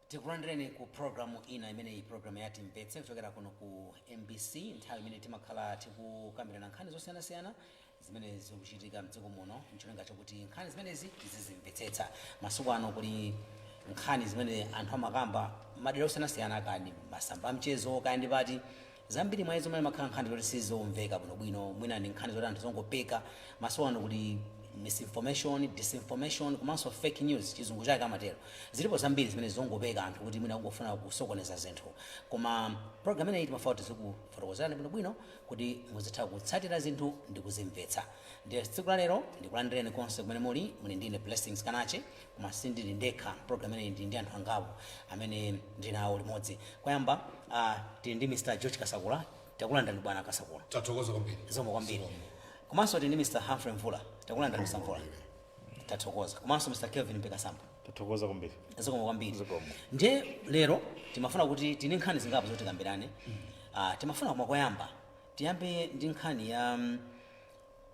Tikulandireni ku programu ina imeneyi, programu ya Timvetse, kuchokera kuno ku MBC, nthawi imene timakhala tikukambirana nkhani zosiyanasiyana zimene zikuchitika mdziko muno, ncholinga chokuti nkhani zimenezi tizizimvetsetsa. Masiku ano kuli nkhani zimene anthu amakamba madera osiyanasiyana, kaya masamba amchezo, kaya ndi pati. Zambiri mwa izo zimene makhala nkhani zoti sizomveka bwinobwino, mwina ndi nkhani zoti anthu zongopeka. Masiku ano kuli misinformation, disinformation komanso fake news, Chizungu chake amatero. Zilipo zambiri zimene zongopeka anthu kuti mwina kungofuna kusokoneza zinthu. Koma program imeneyi timafuna kuti tizikufotokozerani bwinobwino kuti muzitha kutsatira zinthu ndi kuzimvetsa. Ndiye tsiku la lero ndikulandireni konse kumene muli. Muli ndine Blessings Kanache, koma sindili ndekha. Program imeneyi ndili ndi anthu angapo amene ndili nawo limodzi. Koyamba tili ndi Mr George Kasakula. Takulandirani, bwana Kasakula. Tathokoza kwambiri. Zikomo kwambiri. Komanso tili ndi Mr Humphrey Mvula. Takulandirani, Mr Mvula. Tathokoza. Komanso Mr Kelvin Mpekasamba. Tathokoza kwambiri. Zikomo kwambiri. Zikomo. Ndiye lero timafuna kuti tini nkhani zingapo zoti tikambirane. Timafuna koma koyamba tiyambe ndi nkhani ya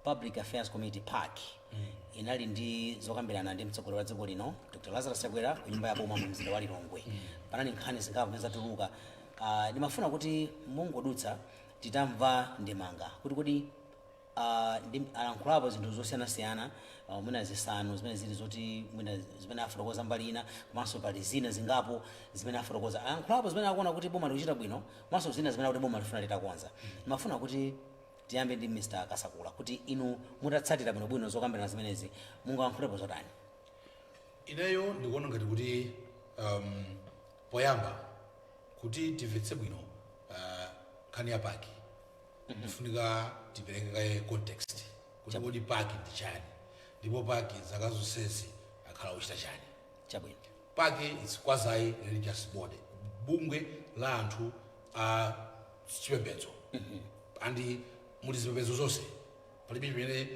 Public Affairs Committee, PAC. Inali ndi zokambirana ndi mtsogoleri wa dziko lino, Dr Lazarus Chakwera, ku nyumba ya boma mu mzinda wa Lilongwe. Panali nkhani zingapo zimene zatuluka. Ndimafuna kuti mungodutsa titamva ndemanga kuti kodi alankhulapo zinthu zosiyanasiyana, mwina zisanu zimene zili zoti mwina zimene afotokoza mbali ina, komanso pali zina zingapo zimene afotokoza. Alankhulapo zimene akuona kuti boma likuchita bwino, komanso zina zimene akuti boma lifuna litakonza. Ndimafuna kuti tiyambe ndi Mr Kasakula, kuti inu mutatsatira bwinobwino zokambirana zimenezi, mungayankhulepo zotani? Ineyo ndikuona ngati kuti poyamba, kuti timvetse bwino nkhani ya PAC, tifunika tipereke kaye context kuti kodi PAC ndi chani, ndipo PAC zaka zonsezi akhala uchita chani. PAC is quasi religious body, bungwe la anthu a chipembedzo, and muli zipembedzo zonse, palibe chimene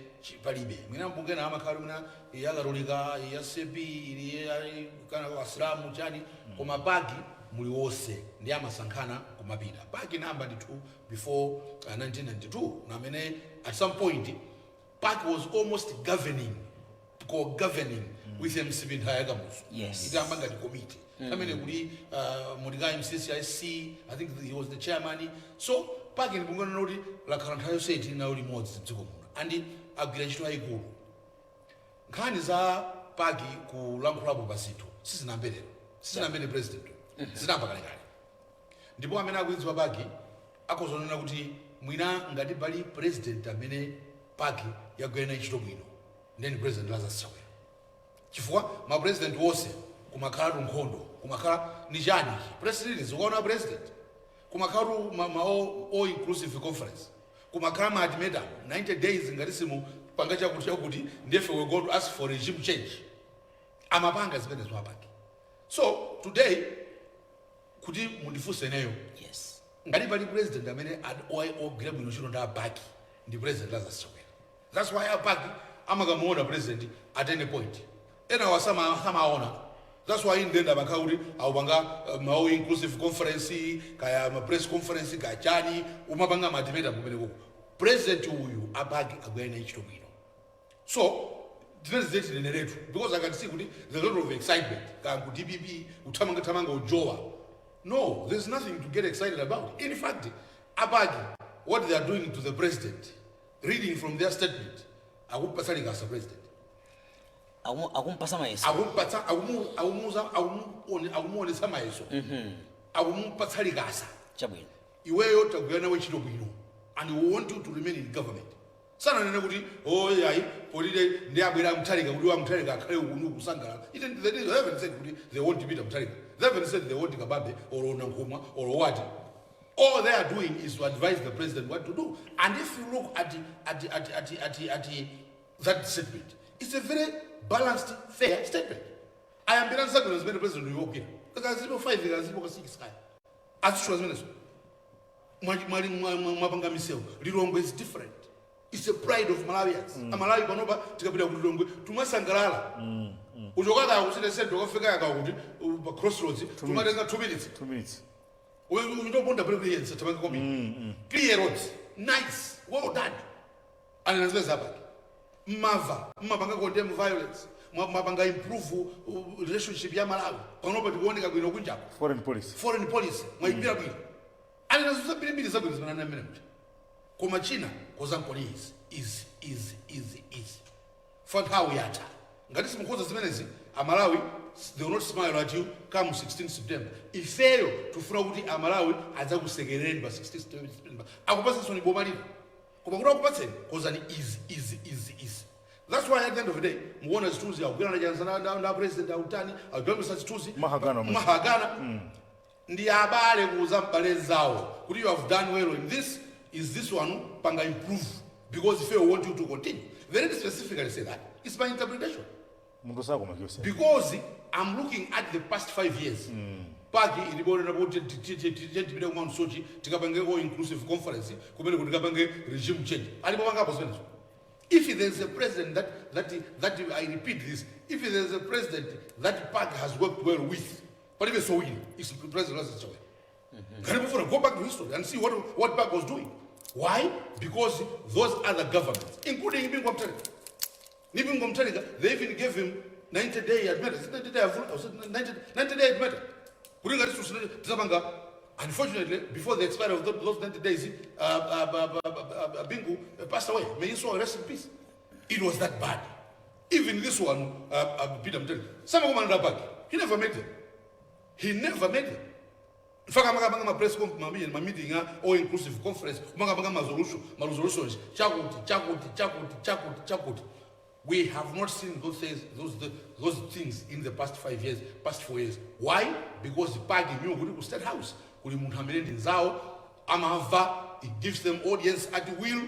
palibe. Mwina mbunge na amakhala mwina ya Katolika, ya CP, ili kana Asilamu, chani, koma PAC muli wonse ndi amasankhana kumapita. PAC namba ndithu before 1992, namene at some point PAC was almost governing, co-governing with MCP nthawi ya Kamuzu. Itamba ngati committee amene kuli Mordecai Msisi, IC, I think he was the chairman. So PAC ndi bungwe loti lakhala nthawi yonse tili nayo limodzi mdziko muno, and agwira ntchito yayikulu. Nkhani za PAC kulankhulapo pa zinthu sizinambe lero, sizinambe ndi president, zinamba kalekale. Ndipo amene akuidziwa PAC akozonena kuti mwina ngati pali president amene PAC yagwira nayo ntchito bwino, ndeni President Lazarus Chakwera, chifukwa ma president wonse kumakhalatu nkhondo, kumakhala ni chani, press release ukaona president, kumakhalatu ma all inclusive conference, kumakhala ma ultimatum, 90 days, ngati simu panga chakuti chakuti, ndife we go to ask for regime change. Amapanga zimenezo a PAC. So today, kuti mundifunse ineyo, ngati pali president amene ogwira bwino ntchito ndi a PAC, ndi President Lazarus Chakwera. That's why a PAC amakamuona president at any point, ena wasamaona. That's why ndenda amakhala kuti awupanga ma all inclusive conference, kaya ma press conference, kaya chani, umapanga ma ultimatum kumene kuko. President uyu a PAC agwira naye ntchito bwino. So tinene tineneretu, because I can see kuti there's a lot of excitement kaya ku DPP, kuthamanga thamanga, ujowa. No, there's nothing to get excited about. In fact, a PAC, what they are doing to the president, reading from their statement, akumpatsa likasa president. Akumpasa mayeso. Akumpatsa, akumuuza, akumuonetsa mayeso, akumupatsa likasa. Iweyo tagwira nawe ntchito bwino and we want you to remain in government. Sananene kuti, "Oh yayi, polite ndi abwera Mutharika," kuti wa Mutharika akhale ukunu kusangalala. They haven't said kuti they want Peter Mutharika. They haven't said they want Kabambe or Nankhumwa or what. All they are doing is to advise the president what to do. And if you look at that statement, it's a very balanced, fair statement. Ayambira nsabwino zimene president uyogwira, kazipo 5, kazipo ka 6, kaya azitchula zimenezo. Mwapanga misewu. Lilongwe is different, it's a pride of Malawians. Amalawi panopa tikapita ku Lilongwe tumasangalala. Uchokaka ku city center ukafika yaka kuti pa crossroads tumatenga 2 minutes. 2 minutes. Utoponda pele tamanga kwambiri, clear roads, nice, well done. Anena zimene zapake mmava mmapanga condemn violence. Mwapanga improve relationship ya Malawi, panopa tikuoneka bwino kunjapo. Foreign policy. Foreign policy mwayigwira bwino. Ali nazo zambirimbiri zabwino zimene anamene muja, koma china kozankoni izi izi izi izi izi fa nthawi yatha. Ngati simukhoza zimenezi, Amalawi, they will not smile at you come 16 September. Ifeyo tifuna kuti Amalawi adzakusekerereni pa 16 September, akupatsenso boma lino, koma kuti akupatseni, kozani izi izi izi izi. That's why at the end of the day mukuona zithunzi akugwirana chanza na president, autani, akugwirana zithunzi. Mahagana omwe. Mahagana ndi abale kuuza mbale zawo kuti you have done well in this, is this one panga improve, because if we want you to continue. They didn't specifically say that, it's my interpretation. Munthu sakumakiyosa. Because I'm looking at the past 5 years, PAC ilibonera kuti tipite ku Mount Soche, tikapange all inclusive conference kumene kuti tikapange regime change. Alipo pangapo zimenezo? If there's a president that, I repeat this, if there's a president that PAC has worked well with, palibe sowini, it's President Lazarus Chakwera. Can you go back to history and see what PAC was doing? Why? Because those other governments, including Bingu Mutharika, Bingu Mutharika, they even gave him 90 day ultimatum. Is it 90 day, was it 90 day ultimatum? Kuti ngati tisapanga. Unfortunately, before the expiry of those 90 days, Bingu passed away. May his soul rest in peace. It was that bad. Even this one, Peter Mutharika, samakumana PAC. He never met them. He never met them. In fact, amakapanga ma press ma meeting, all inclusive conference, kumakapanga ma resolutions, chakuti, chakuti, chakuti, chakuti, chakuti. We have not seen those things, those things in the past 5 years, past 4 years. Why? Because the PAC knew kuti ku State House kuli munthu amene ndi nzawo, amamva, he gives them audience at will,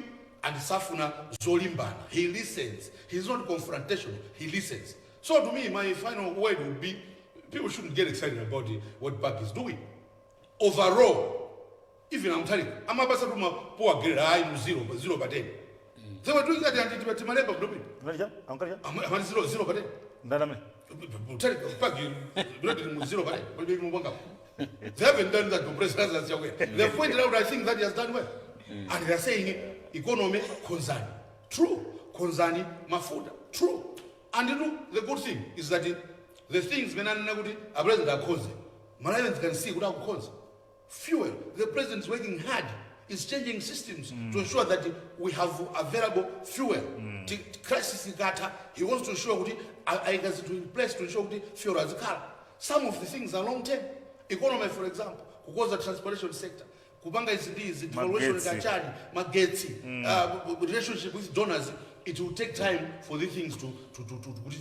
and safuna zolimbana. He listens. He's not confrontational. He listens. So to me, my final word would be, people shouldn't get excited about what PAC is doing. Overall, even I'm telling you, amabasa tuma poor grade, I know 0, 0 by 10. They were doing that and timalemba blueprint. Ankalija, ankalija. Amati 0, 0 by 10. Ndani amene? Mutharika, PAC, 0 by 10. They haven't done that to President Chakwera. They've pointed out, I think, that he has done well. And they are saying, economy, konzani. True. Konzani, mafuta. True. And you know, the good thing is that the things menanena kuti a president akonze, Malawians can see kuti akukonza. Fuel, the president is working hard, is changing systems to ensure that we have available fuel. Crisis ikatha, he wants to ensure kuti ayika zinthu in place to ensure kuti fuel azikhala. Some of the things are long term. Economy, for example, kukonza transportation sector, kupanga izi ndi izi, devaluation, Magetsi. Kachani, magetsi, relationship with donors, it will take time for these things to kuti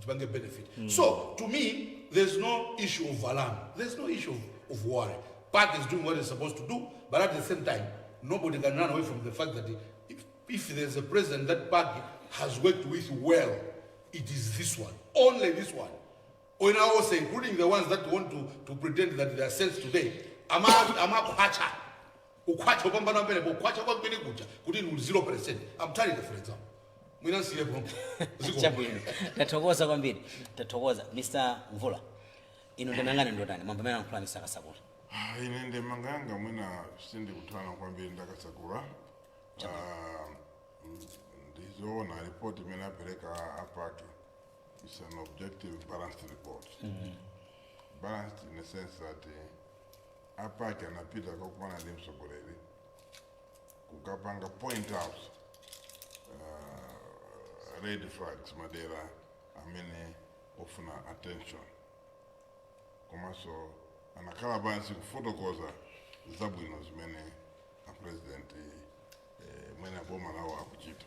tipange benefit. So to me, there's no issue of alarm, there's no issue of worry. PAC is doing what it's supposed to do, but at the same time, nobody can run away from the fact that if there's a president that PAC has worked with well, it is this one, only this one. Or also including the ones that want to pretend that they are saints today, amakhwacha ukhwacha upambana pamene ukhwacha kwamene kuja kuti ni 0%. I'm telling you, for example, mwina nsiyepo. Chabwino, tathokoza kwambiri, tathokoza. Mr Mvula, inu ndemangani ndotani mwamba amene ankhula Mr Kasakula? Ah, ine ndemanganga mwina sindikuthana kwambiri ndakasakula. Ah, ndizoona report imene apereka a PAC is an objective, balanced report, balanced in the sense that a PAC anapita kakumana ndi mtsogoleri kukapanga point out red flags, madera amene ofuna attention, komanso anakhala pansi kufotokoza zabwino zimene a president mwene boma lawo akuchita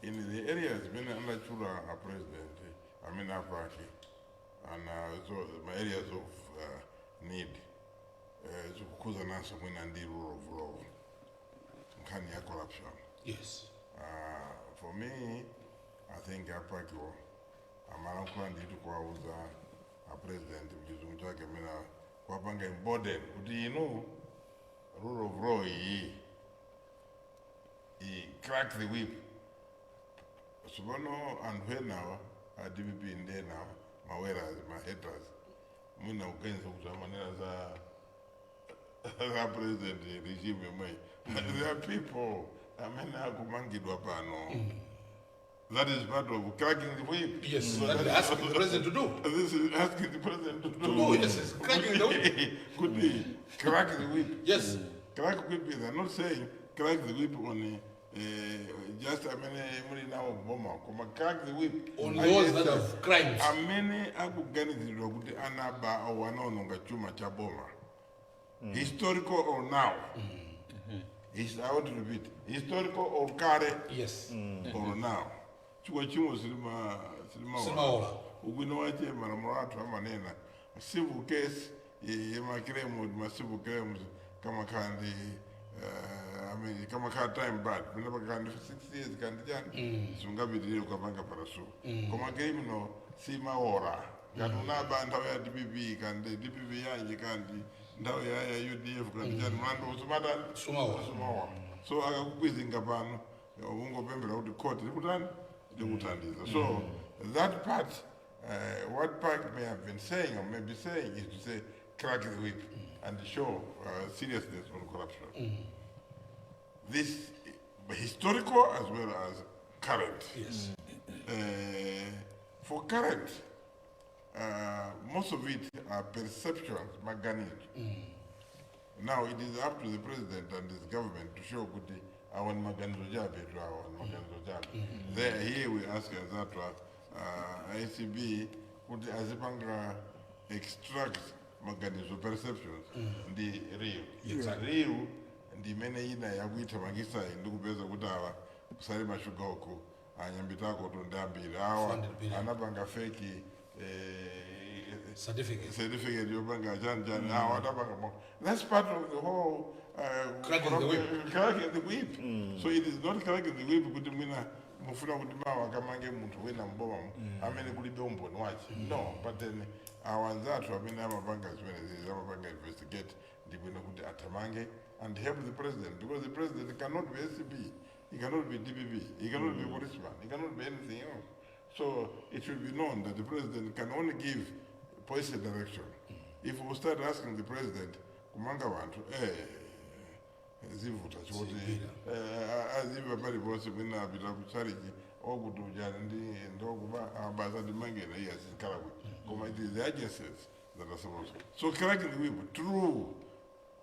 in the areas zimene anachula a president amene a PAC ana zo, ma areas of need, zikukhuza nanso mwina ndi rule of law, nkhani ya corruption. For me, I think a PAC wo amalankhula ndithu kuwauza a president mchizungu chake mena kuwapanga embolden kuti inu rule of law iyi i crack the whip. Tsopano anthu enawa a DPP ndi enawa maweras, ma haters, mwina kuganiza kuti amanena za president regime imweyi. There are people amene akumangidwa pano. That is part of cracking the whip. Yes, that is asking the president to do. This is asking the president to do. To do, yes, it's cracking the whip. Could be crack the whip. Yes. Crack whip is, I'm not saying crack the whip on just amene muli nawo mboma, koma crack the whip On those that have crimes. Amene akuganizidwa kuti anaba au anaononga chuma cha boma, historical or now. I want to repeat, historical or kale or now, chifukwa chimo silima Silimaola. Ubwino wache, malamulo athu amanena civil case yema claim, ma civil claims kamakhala ndi I mean, kamakhala time barred, pena pakakhala ndi 6 years kandi chani, sungapitirire ukapanga pursue. Koma criminal simaora. Ngati unaba nthawi ya DPP, kandi DPP yanji, kandi nthawi ya UDF, kandi chani, mlandu usumatani? Sumaola. Sumaola. So akakukwizinga pano, ungopembera kuti court likutani, likuthandiza. So that part, what PAC may have been saying or may be saying is to say crack the whip and show seriousness on corruption, this historical as well as current. For current, most of it are perceptions, maganizo. Now it is up to the president and his government to show kuti awa ni maganizo chabe tu, awa ni maganizo chabe. There, here we ask anzathu ACB kuti azipanga extract maganizo, perceptions, ndi real. Real ndi imene ina yakuithamangisayi ndikupeza kuti awa kuSalima Sugar uku anyambitako tu ndi ambiri awa 400 billion. Anapanga fake Certificate. Certificate yopanga chani chani, awa atapanga that's part of the whole Cracking the whip. Cracking the whip. So it is not cracking the whip kuti mwina mufuna kuti mawa akamange munthu wina mbomamo amene kulibe umboni wache, no. But then awa anzathu amene amapanga zimenezi, amapanga investigate, ndi bwino kuti athamange and help the president, because the president cannot be ACB, he cannot be DPP, he cannot be policeman, he cannot be anything else. So it should be known that the president can only give policy direction. If we start asking the president kumanga vanthu, zivuta chikuti azimva paliponse, mwina apita kuchariji okuti ujani ndi ndokuba abasa ndimangena iye azikhala kuti. Koma it is the agencies that are supposed so cracking the whip. True,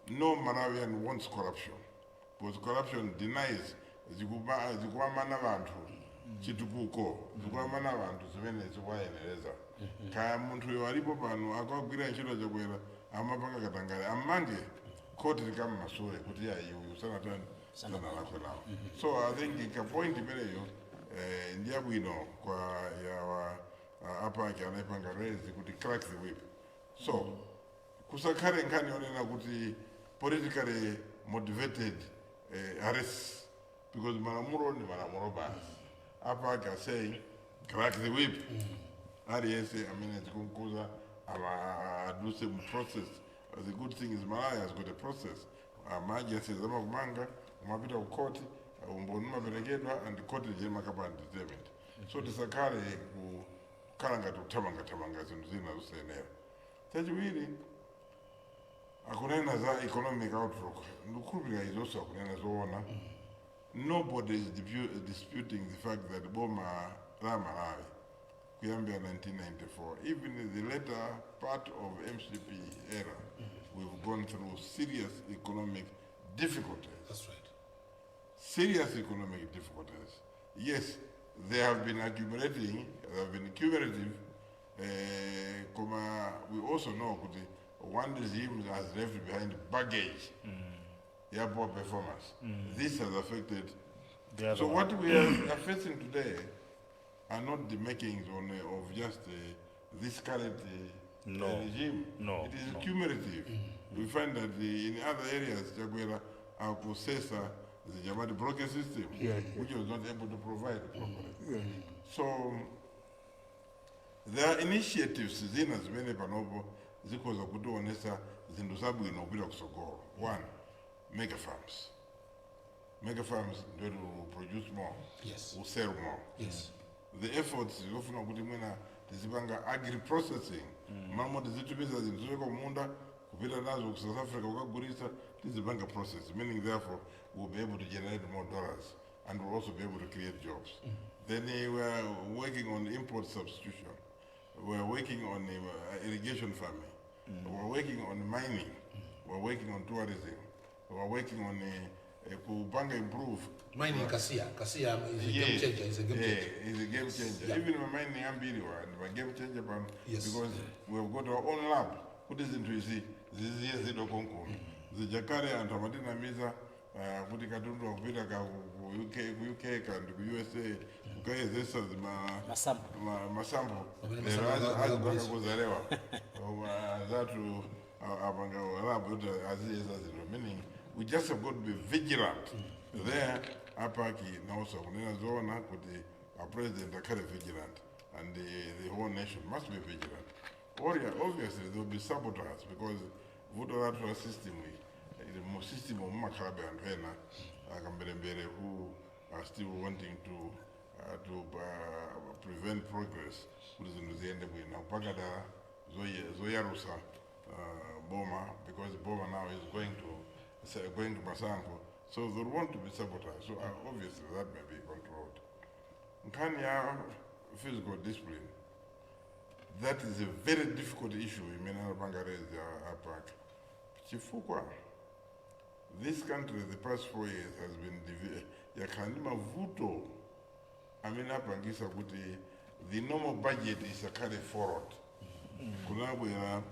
no Malawian wants corruption, because corruption denies, zikuwamana vanthu chitukuko, zikuwamana vanthu zimene zikuwayenereza. Kaya munthuyo alipo pano akagwira ntchito Chakwera, amapanga katangale, amange, khoti likammasule kuti yayi, uyu sanatani, sanalakwe nawo. So I think ka point imeneyo ndiyabwino kwa yawa apake anaipanga raise kuti crack the whip. So kusakhale nkhani yonena kuti politically motivated arrests, because malamulo ndi malamulo basi. Apake are saying crack the whip, aliyense amene zikunkuza aduse mu process. The good thing is Malawi has got a process. Ama agencies amakumanga, umapita ku court, umboni umaperekedwa and court imakapanga determined. So tisakhale kukhala ngati kuthamangathamanga zinthu zina zosayenera. Chachiwiri, akunena za economic outlook. Ndikukhulupirira izonso akunena zoona. Nobody is disputing the fact that boma la Malawi kuyambira 1994, even in the later part of MCP era, we've gone through serious economic difficulties. That's right. Serious economic difficulties. Yes, they have been accumulating, they have been cumulative, koma we also know kuti one regime has left behind baggage ya poor performance. This has affected. The other So one. what we are facing today are not the makings only of just this current No. regime. No, It is no. cumulative. We find that in other areas, Chakwera akusesa the Jamadi broken system, which was not able to provide properly. So there are initiatives zina zimene panopo zikhoza kutionesa zinthu zabwino kupita kusogolo. One, mega farms. Mega farms ndiyo will produce more, will sell more. The efforts zofuna kuti mwina tizipanga agri processing, mamo tizitumiza zinthu zochoka kumunda kupita nazo ku South Africa kukagulitsa, tizipanga process, meaning therefore we'll be able to generate more dollars and we'll also be able to create jobs. There Then we are working on import substitution. We are working on irrigation farming. We are working on mining. We are working on tourism. We are working on kupanga improve. Mining, Kasiya. Kasiya is a game changer. Is a game Yeah, changer. it's a game changer. Even my mining ambiri wa ndi game changer pano because we have got our own lab kuti zinthu izi ziziyezedwa konkuno. Zijakale anthu amatinamiza kuti katundu akupita ka ku UK, ku UK kandi ku USA kukayezesa zima Masample. Masample. Pamene Lero masample akagulitsa. azikakuzalewa azathu apanga lab kuti aziyeza zinthu, meaning we just have got to be vigilant there. A PAC nawonso akunena zoona kuti a president akhale vigilant and the whole nation must be vigilant. Or yeah, obviously there will be saboteurs because vuto lathu la system iyi ili mu system mumakhalabe anthu ena akamberembere who are still wanting to prevent progress kuti zinthu ziyende bwino kupakadala zoyarusa boma, because boma now is going to masankho, so they want to be sabotaged. So obviously that may be controlled. Nkhani ya fiscal discipline, that is a very difficult issue imene anapanga raise a PAC, chifukwa this country the past 4 years has been yakhala ndi mavuto amene apangisa kuti the normal budget isakhale followed. Kunabwera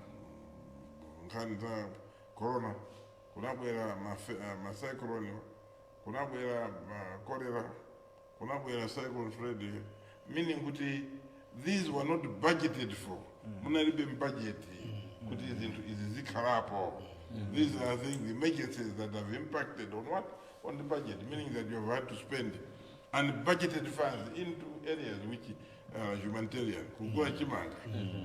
nkhani za corona, kunabwera macyclone, kunabwera ma cholera, kunabwera Cyclone Freddy, meaning kuti these were not budgeted for. Munalibe budget kuti zinthu izi zikhalapo. These are things, emergencies that have impacted on what? On the budget, meaning that you have had to spend unbudgeted funds into areas which are humanitarian, kugula chimanga.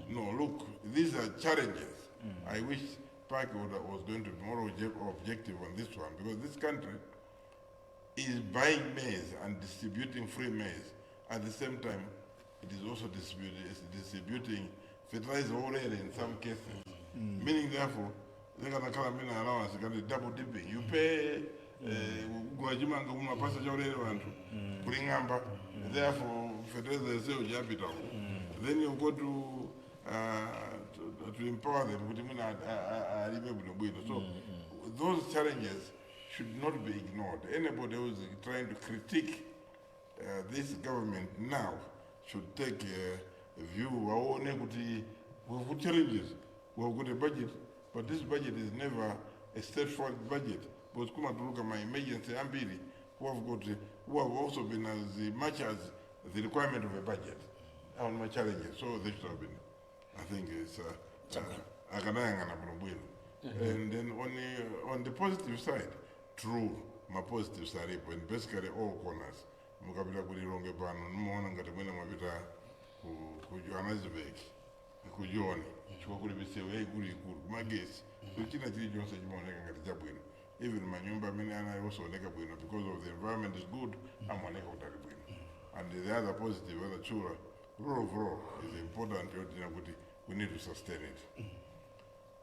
No, look, these are challenges. I wish PAC was going to be more objective on this one, because this country is buying maize and distributing free maize. At the same time, it is also distributing fertilizer already in some cases. Meaning, therefore, they can call them allowance, can double dipping. You pay kugula chimanga kumapasa chaulere vantu kuli ng'amba, therefore fertilizer itself chapita. Then you go to empower them kuti mwina alime bwinobwino. So those challenges should not be ignored. Anybody who is trying to critique this government now should take a view, waone kuti we've got challenges, we've got a budget, but this budget is never a straightforward budget because kumatuluka ma emergency ambiri who have also been as much as the requirement of a budget on my challenges. So they should have been, I think it's akanayang'ana bwinobwino. And then on the positive side, true, ma positives aripo in basically all corners. Mukapita ku Lilongwe pano nimuona ngati mwene mwapita ku Johannesburg, ku Joni, chifukwa kuli misewu yaikuluikulu, kumagesi kuli china chilichonse chimaoneka ngati chabwino. Even manyumba amene anali osaoneka bwino, because of the environment is good, amaoneka kuti ali bwino. And the other positive anatchula, rule of law is important, yotina kuti we need to sustain it.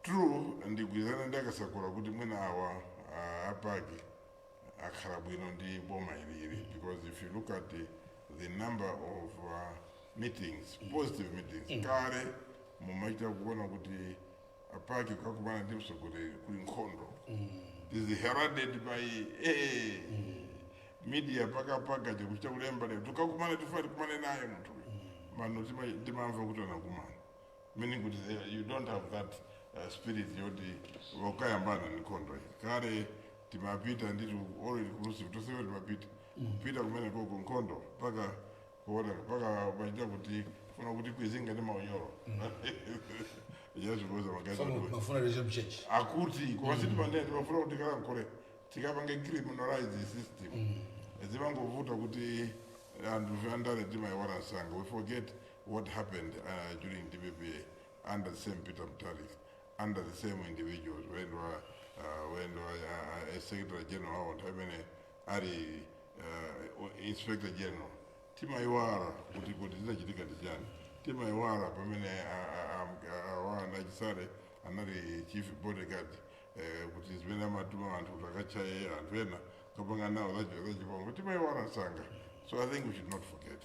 True, ndigwirizana ndi akasakula kuti mwina awa a PAC akhala bwino ndi boma ilili, because if you look at the number of meetings, positive meetings, kale mumachita kuona kuti a PAC kukakumana ndi mtsogoleri kuli nkhondo, is heralded by media paka chekuchita kulemba lero tukakumana tifuna tikumane naye munthu uyu. Mano timamva kuti anakumana, meaning kuti you don't have that spirit yoti wakayambana ni nkhondo iyi. Kale timapita nditi all inclusive, tonsefe timapita kupita kumene koko nkhondo mpaka kuona mpaka machita kuti funa kuti kwizinga ndi maunyolo yazvikoza magazi. Mafuna regime change. Akuti koma sitimanene timafuna kuti tikalankhule tikapange criminalize system, zimangovuta kuti anthu andale timayiwala msanga. We forget what happened during DPP under the same Peter Mutharika, under the same individuals when were secretary general awo nthawi imene ali inspector general. Timayiwala kuti zinachitika ndi chani. Timayiwala pamene awa achisale anali chief bodyguard, kuti zimene amatuma anthu kuti akachaye anthu ena kapanga nawo zachipongwe. Timayiwala msanga. So I think we should not forget.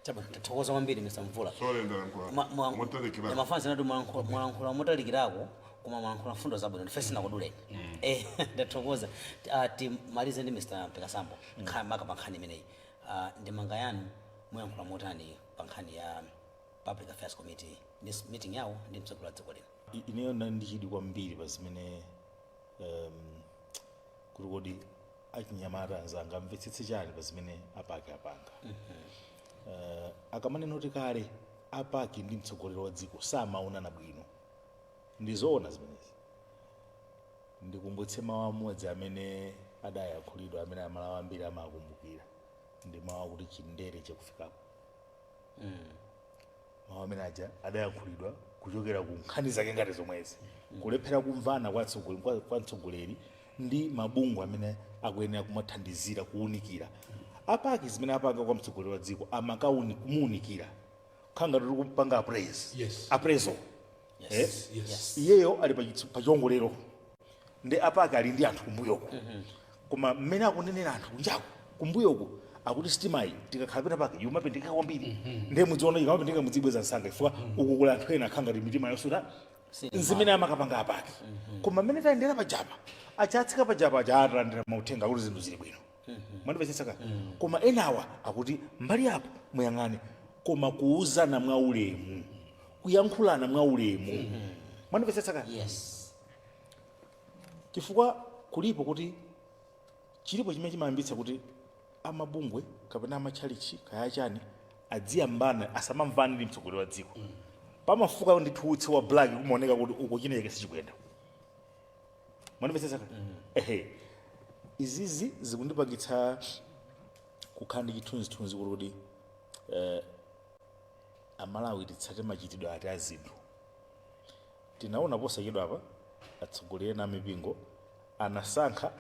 Chabwino, tathokoza kwambiri, Mr Mvula. Sorry, ndalankhula motalikira. Mafansi nati mwalankhula motalikirako, koma mwalankhula mfundo zabwino, ndife sinakuduleni. Ndathokoza. Timalize ndi Mr Mpekasambo. Maka pa nkhani imeneyi. Ndemanga yanu muyankhula motani pa nkhani ya Public Affairs Committee ndi meeting yawo ndi mtsogoleri wa dziko lino? Ineyo ndali ndi chidwi kwambiri pa zimene kuti kodi achinyamata anzanga amvetsetse chani pa zimene a PAC apanga. Akamanena kuti kale a PAC ndi mtsogoleri wa dziko samaonana bwino, ndizoona zimenezi. Ndikumbutse mawu amodzi amene adayankhulidwa, amene Amalawi ambiri amakumbukira, ndi mawu akuti "Chindere chakufikapo". Mawu amene aja adayankhulidwa kuchokera ku nkhani zake ngati zomwezi, kulephera kumvana kwa mtsogoleri ndi mabungwe amene akuyenera kumathandizira kuwunikira. A PAC zimene apanga kwa mtsogoleri wa dziko, amakawuni kumuwunikira, khala ngati tiri kupanga appraise, appraisal. Iyeyo ali pa chiwongolero, ndi a PAC ali ndi anthu kumbuyoko, koma mmene akunenera anthu kunjaku kumbuyoku akuti sitimayi tikakhala pena pake yumapendekeka kwambiri, ndiye mudziona ikamapendekeka mudzibweza msanga, chifukwa uku kuli anthu ena akhala ngati mitima yosuta. Nzimene amakapanga a PAC. Koma mmene tayendera pajapa, achatsika pajapa, aja atalandira mauthenga akuti zinthu zili bwino, mwandipesesa ka? Koma enawa akuti mbali apo muyang'ane, koma kuuzana mwaulemu, kuyankhulana mwaulemu, mwandipesesa ka? Yes. Chifukwa kulipo kuti chilipo chimene chimayambitsa kuti amabungwe kapena amatchalichi kaya chani adziyambana, asamamvane ndi mtsogoleri wa dziko. Pamafuka ndithu utsi wa black, kumaoneka kuti uko chineke sichikuyenda, mwandipesesa ka? Ehe, izizi zikundipangitsa kukhala ndi chithunzithunzi kuti Amalawi titsate machitidwe ati a zinthu. Tinaona posachedwa apa atsogoleri ena amipingo anasankha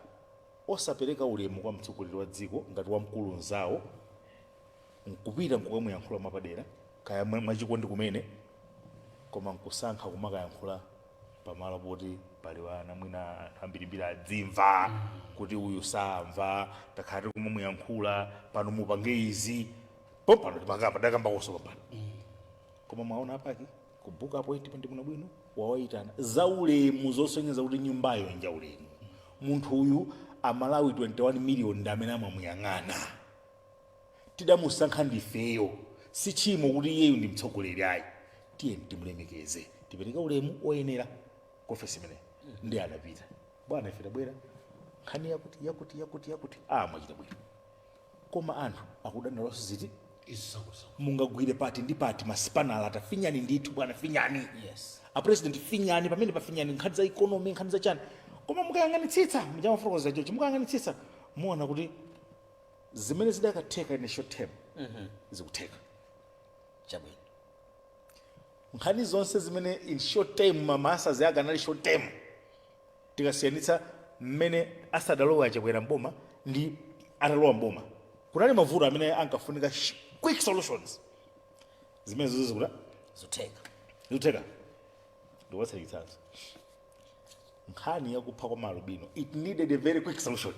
osapereka ulemu kwa mtsogoleri wa dziko ngati wamkulu mzawo, nkupita nkukamuyankhula mwapadera, kaya mwachikondi kumene, koma nkusankha kumakayankhula pamalo poti pali wana, mwina anthu ambirimbiri adzimva kuti uyu samva, takhala tikumamuyankhula pano, mupange izi pompano, timakamba dakambakonso pompano. Koma mwaona a PAC kubuka appointment muno bwino, wawayitana zaulemu zosonyeza kuti nyumbayo njaulemu. Munthu uyu, Amalawi 21 million ndi amene amamuyang'ana, tidamusankha ndifeyo, si tchimo kuti iyeyu ndi mtsogoleri ayi, tiye timulemekeze, tipereke ulemu oyenera ku ofesi imeneyi. Ndi anapita, "Bwana, ife tabwera nkhani yakuti yakuti yakuti yakuti." Ah, mwachita bwino, koma anthu akudandaulaso ziti? Izisakusa. Mungagwire pati ndi pati masipanala, tafinyani ndithu bwana, finyani. Yes. A president, finyani pamene pafinyani nkhani za economy, nkhani za chani. Koma mukayang'anitsitsa, muchamafotokoza chochi, mukayang'anitsitsa muona kuti zimene zidakatheka in a short term zikutheka. Chabwino. Nkhani zonse zimene in short term, mamasazi ake anali short term, tikasiyanitsa mmene asadalowa Achakwera mboma ndi atalowa mboma, kunali mavuto amene ankafunika quick solutions, zimene zozo zikuta Zikutheka. Zikutheka. Ndikupatsani chitsanzo, nkhani yakupha kwa maalubino, it needed a very quick solution,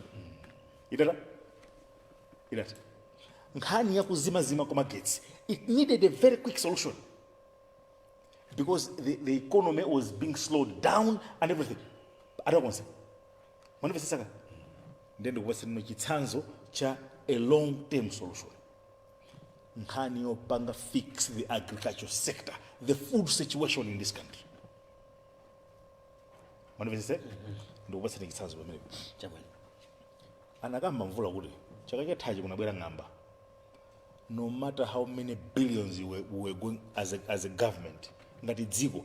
itata itata. Nkhani yakuzimazima kwa magetsi, it needed a very quick solution because the economy was being slowed down and everything. Atakonse, mwandipesesaka? Ndiye ndikupatsani chitsanzo cha a long term solution, nkhani yopanga fix the agriculture sector, the food situation in this country. Mwandipesese? Ndikupatsani chitsanzo pamenepo. Chabwino. Anakamba Mvula kuti chaka chathachi kunabwera ng'amba. No matter how many billions we were going as a government, ngati dziko,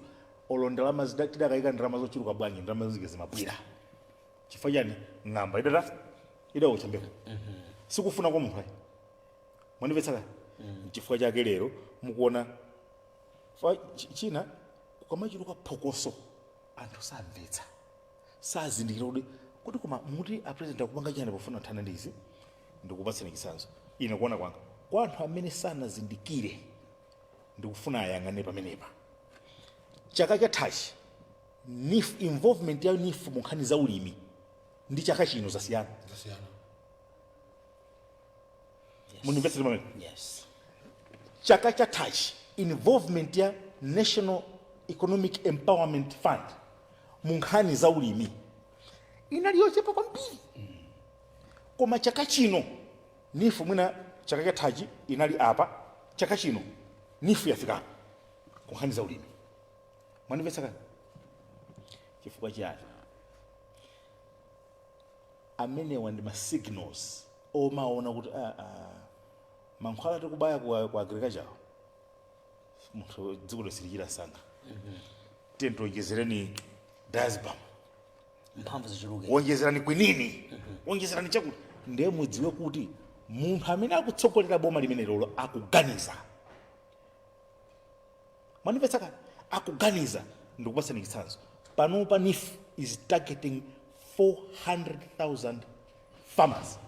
olo ndalama tidakayika ndalama zochuluka bwanji, ndalama zike zimabwera. Chifukwa chani? Ng'amba idata idawotcha mbewu, sikufuna kwa munthu ayi. Mwandimvetsaka? Chifukwa chake lero mukuona china kukamachuluka phokoso, anthu samvetsa, sazindikira kuti koma muti a president akupanga chani pofuna kuthana ndi izi. Ndikupatsani chitsanzo, ine kuona kwanga, kwa anthu amene sanazindikire, ndikufuna ayang'ane pamenepa. Chaka chathachi NEEF, involvement ya NEEF mu nkhani za ulimi ndi chaka chino zasiyana. Zasiyana. Munimvetsere pamene. Yes. Chaka chathachi, involvement ya National Economic Empowerment Fund mu nkhani za ulimi inali yochepa kwambiri, koma chaka chino NEEF, mwina chaka chathachi inali apa, chaka chino NEEF yafika apa ku nkhani za ulimi. Mwandimvetsa kani? Chifukwa chiyani? Amenewa ndi ma signals omaona kuti mankhwala tikubaya ku agriculture, munthu dziko losilichira msanga. Tiye tionjezereni diazepam, mphamvu zichuluke, wonjezerani kwinini, wonjezerani chakuti. Ndiye mudziwe kuti munthu amene akutsogolera boma limene lolo akuganiza. Mwandimvetsa kani? Akuganiza. Ndikupatsani chitsanzo. Panopa NEEF is targeting 400,000 farmers.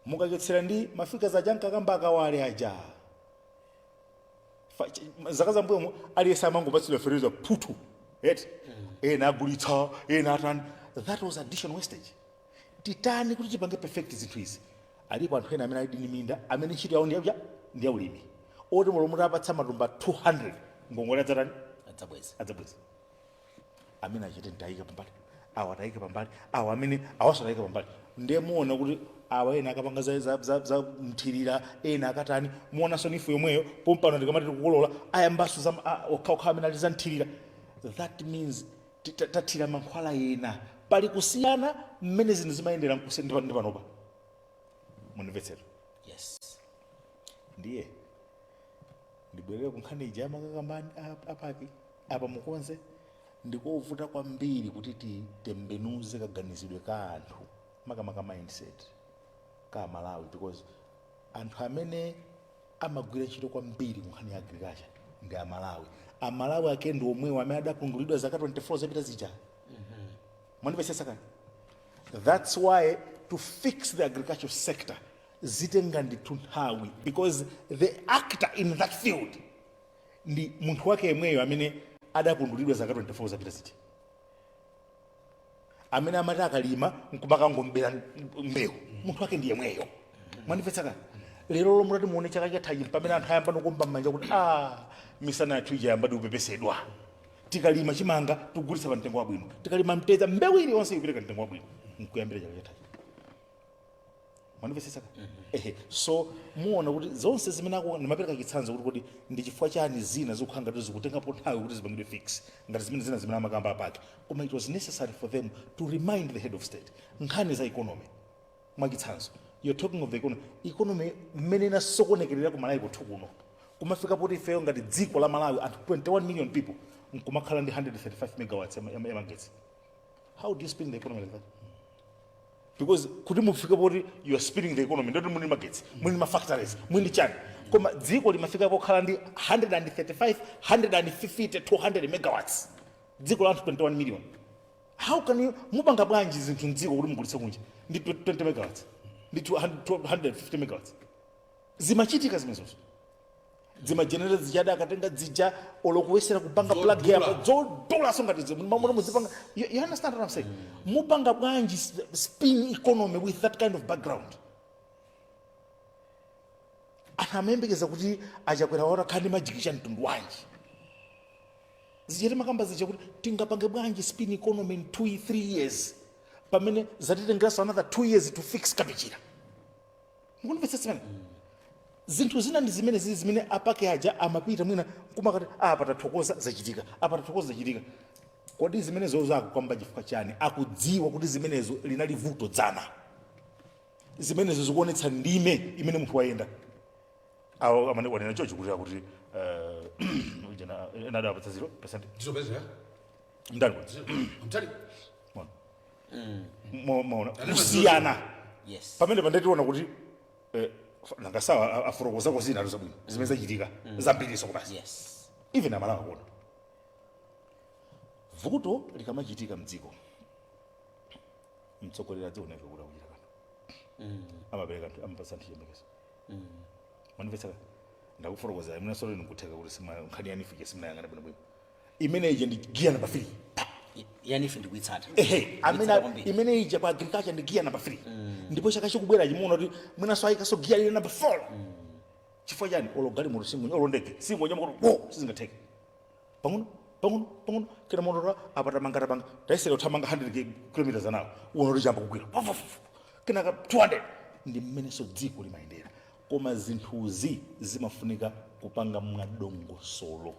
Mukachotsera ndi ma figures aja nkakamba akawale aja, zaka zambuyomo aliyense amangopatsidwa fertilizer phutu eti, ena agulitsa, ena atani. That was additional wastage. Titani kuti tipange perfect zinthu izi? Alipo anthu ena amene ali ndi minda, amene ntchito yawo ndi ya ulimi, oti mulo mutapatsa matumba 200 ngongole adzatani? Adzabweza. Adzabweza. Amene achite ntayike pambali, awa atayike pambali, awa amene awaso atayike pambali. Ndiye muona kuti awa ena akapanga za mthirira, ena akatani. Muonanso NEEF yomweyo pompano ndikamati tikukolola, ayambaso za okhaokha amene ali za mthirira. That means tathira mankhwala ena. Pali kusiyana mmene zinthu zimayendera ndi panopa. Mundimvetsera? Yes. Ndiye ndibwerere ku nkhani ija yamakakamba a PAC apa. Mukonze, ndikovuta kwambiri kuti titembenuze kaganizidwe ka anthu, makamaka mindset ka Malawi, because anthu amene amagwira ntchito kwambiri ku nkhani ya agriculture ndi Amalawi. Amalawi ake ndi omwewo amene adapundulidwa zaka 24 zapita zija. Mwandimvetsetsa kani? That's why to fix the agricultural sector zitenga ndithu nthawi, because the actor in that field ndi munthu wake yemweyo amene adapundulidwa zaka 24 zapita zija, amene amati akalima nkumakangombera mbewu. Munthu wake ndi yemweyo. Mwandimvetsa kani? Lero lomwe mutati muone chaka chathachi, pamene anthu ayamba nokomba m'manja kuti misana yathu ija yamba kupepesedwa, tikalima chimanga tikugulitsa pa mtengo wabwino, tikalima mtedza, mbewu iliyonse ikupereka mtengo wabwino nkuyambira chaka chathachi. Mwandimvetsetsa ka? Ehe. So muona kuti zonse zimene aku ndimapereka chitsanzo kuti kodi ndi chifukwa chani zina zikukhala ngati zikutengapo nthawi kuti zipangidwe fix, ngati zimene zina zimene amakamba a PAC. Koma it was necessary for them to remind the head of state nkhani za economy. Mwachitsanzo, you're talking of the economy, economy mmene inasokonekerera ku Malawi kuthu kuno, kumafika poti ifeyo ngati dziko la Malawi, anthu 21 million people, nkumakhala ndi 135 megawatts ya magetsi. How do you spin the economy like that? Because kuti mufike poti you are spinning the economy, ndoti muli magetsi, muli ma factories, muli chani. Koma dziko limafika pokhala ndi 135, 150, 200 megawatts, dziko la anthu 21 million. How can you, mupanga bwanji zinthu mdziko kuti mugulitse kunja ndi 20 megawatts, ndi 200, 250 megawatts? Zimachitika zimenezozo, zima generator zijada akatenga zija olokuwesera kupanga plug Zodula. yapa zodula, so ngati mamuna muzipanga. You understand what I'm saying? Mupanga bwanji spin economy with that kind of background? Anthu amayembekeza kuti achakwera watakhala ndi majiki cha mtundu wanji. Zija timakamba zija kuti tingapange bwanji spin economy in 2 3 years, pamene zatitengeranso another 2 years to fix Kapichira. Mukunimvetsetsa? Zimene zinthu zina ndi zimene zili zimene a PAC aja amapita mwina kumakati, apa tathokoza zachitika, apa tathokoza zachitika. Kodi zimenezo zakukamba chifukwa chani? Akudziwa kuti zimenezo linali vuto dzana. Zimenezo zikuonetsa ndime imene munthu wayenda. Awo amene wanena chocho kuti akuti ujena ena adapatsa 0%. Ndizopezera. Ndani kuti? Mtali. Maona kusiyana? Yes. Pamene pandetiona kuti nangasawa afotokozako zina zabwino zimene zachitika zambiriso kubasi. Even Amalawi akuona vuto likamachitika mdziko, mtsogoleri adzioneka kuti akuchita kanthu, amapereka anthu, amapatsa anthu chiyembekezo. Mwandimvetsa? Ndakufotokoza imene solo nikutheka kuti nkhani ya NEEF ija simunayang'ana bwinobwino. Imene ija ndi gear number 3. Ya NEEF ndikuitsata. Ehe, amene Ndikuitsata kwambiri. imene ija pa agriculture ndi gear number 3. Ndipo chaka chikubwera chimuona kuti mwinaso ayikaso giya lile number 4. Chifukwa chani? Olo galimoto singo, olo ndege singo nyama kuti wo sizingatheke. Pang'ono pang'ono pang'ono kena motora apa tamanga tapanga tayesera kuthamanga 100 kilometers an hour, uona kuti chamba kugwira kenaka 200. Ndi mmenenso dziko limayendera, koma zinthuzi zimafunika kupanga mwadongosolo.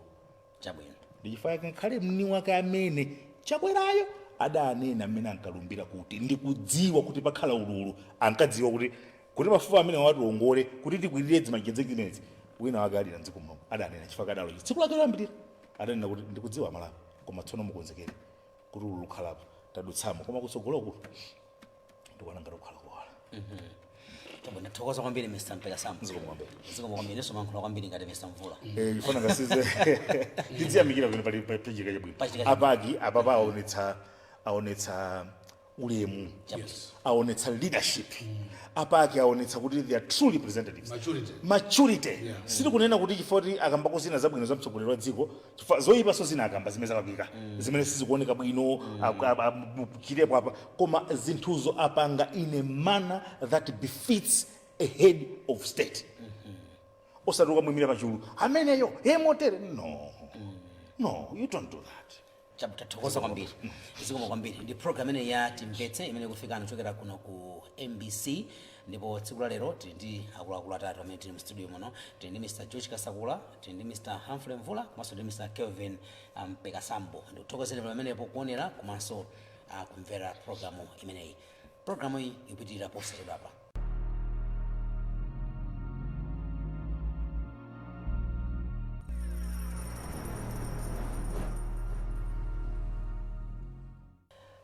Chabwino. Ndi chifukwa chake ngakhale mni wake amene Chakwerayo adanena mmene ankalumbira kuti ndikudziwa kuti pakhala ululu, ankadziwa kuti mafupa amene wationgole kuti tikwirire dzimajedzeki zimenezi, wina wake alira mdziko muno. Adanena chifukwa kadalo tsiku lake loyambirira adanena kuti ndikudziwa Malawi, koma tsono mukonzekere kuti ululu ukhalapo, tadutsamo, koma kutsogoloku ndikuona ngati kukhala kuwala. Chabwino, thokoza kwambiri, Mr Mpekasambo. Zikomo kwambiri. Zikomo kwambiri. Inenso mankhula kwambiri ngati Mr Mvula. Eh, ifana ngasize tidziyamikira kuti pali pachitika chabwino. Pachitika chabwino. A PAC apapa aonetsa ulemu. Yes. Aonetsa leadership. A PAC aonetsa kuti they are true representatives. Maturity. Maturity. Yeah. Sitikunena kuti chifukwa kuti akambako zina zabwino za mtsogoleri wa dziko, chifukwa zoyipaso zina akamba zimene zalakwika, zimene sizikuoneka bwino chilepo apa, koma zinthuzo apanga in a manner that befits a head of state, osati ukamwimira pachulu ameneyo hemotere. No, no, you don't do that. Tathokoza kwambiri, zikomo kwambiri. Ndi program imene ya Timvetse imene ikufikani kuchokera kuno ku MBC, ndipo tsiku la lero tili ndi akuluakulu atatu amene tili mu studio muno. Tili ndi Mr George Kasakula, tili ndi Mr Humphrey Mvula, komanso ndi Mr Kelvin Mpekasambo. Ndikuthokozeni pamenepo kuonera komanso kumvera programu imeneyi. Programu iyi ikupitirira posachedwapa.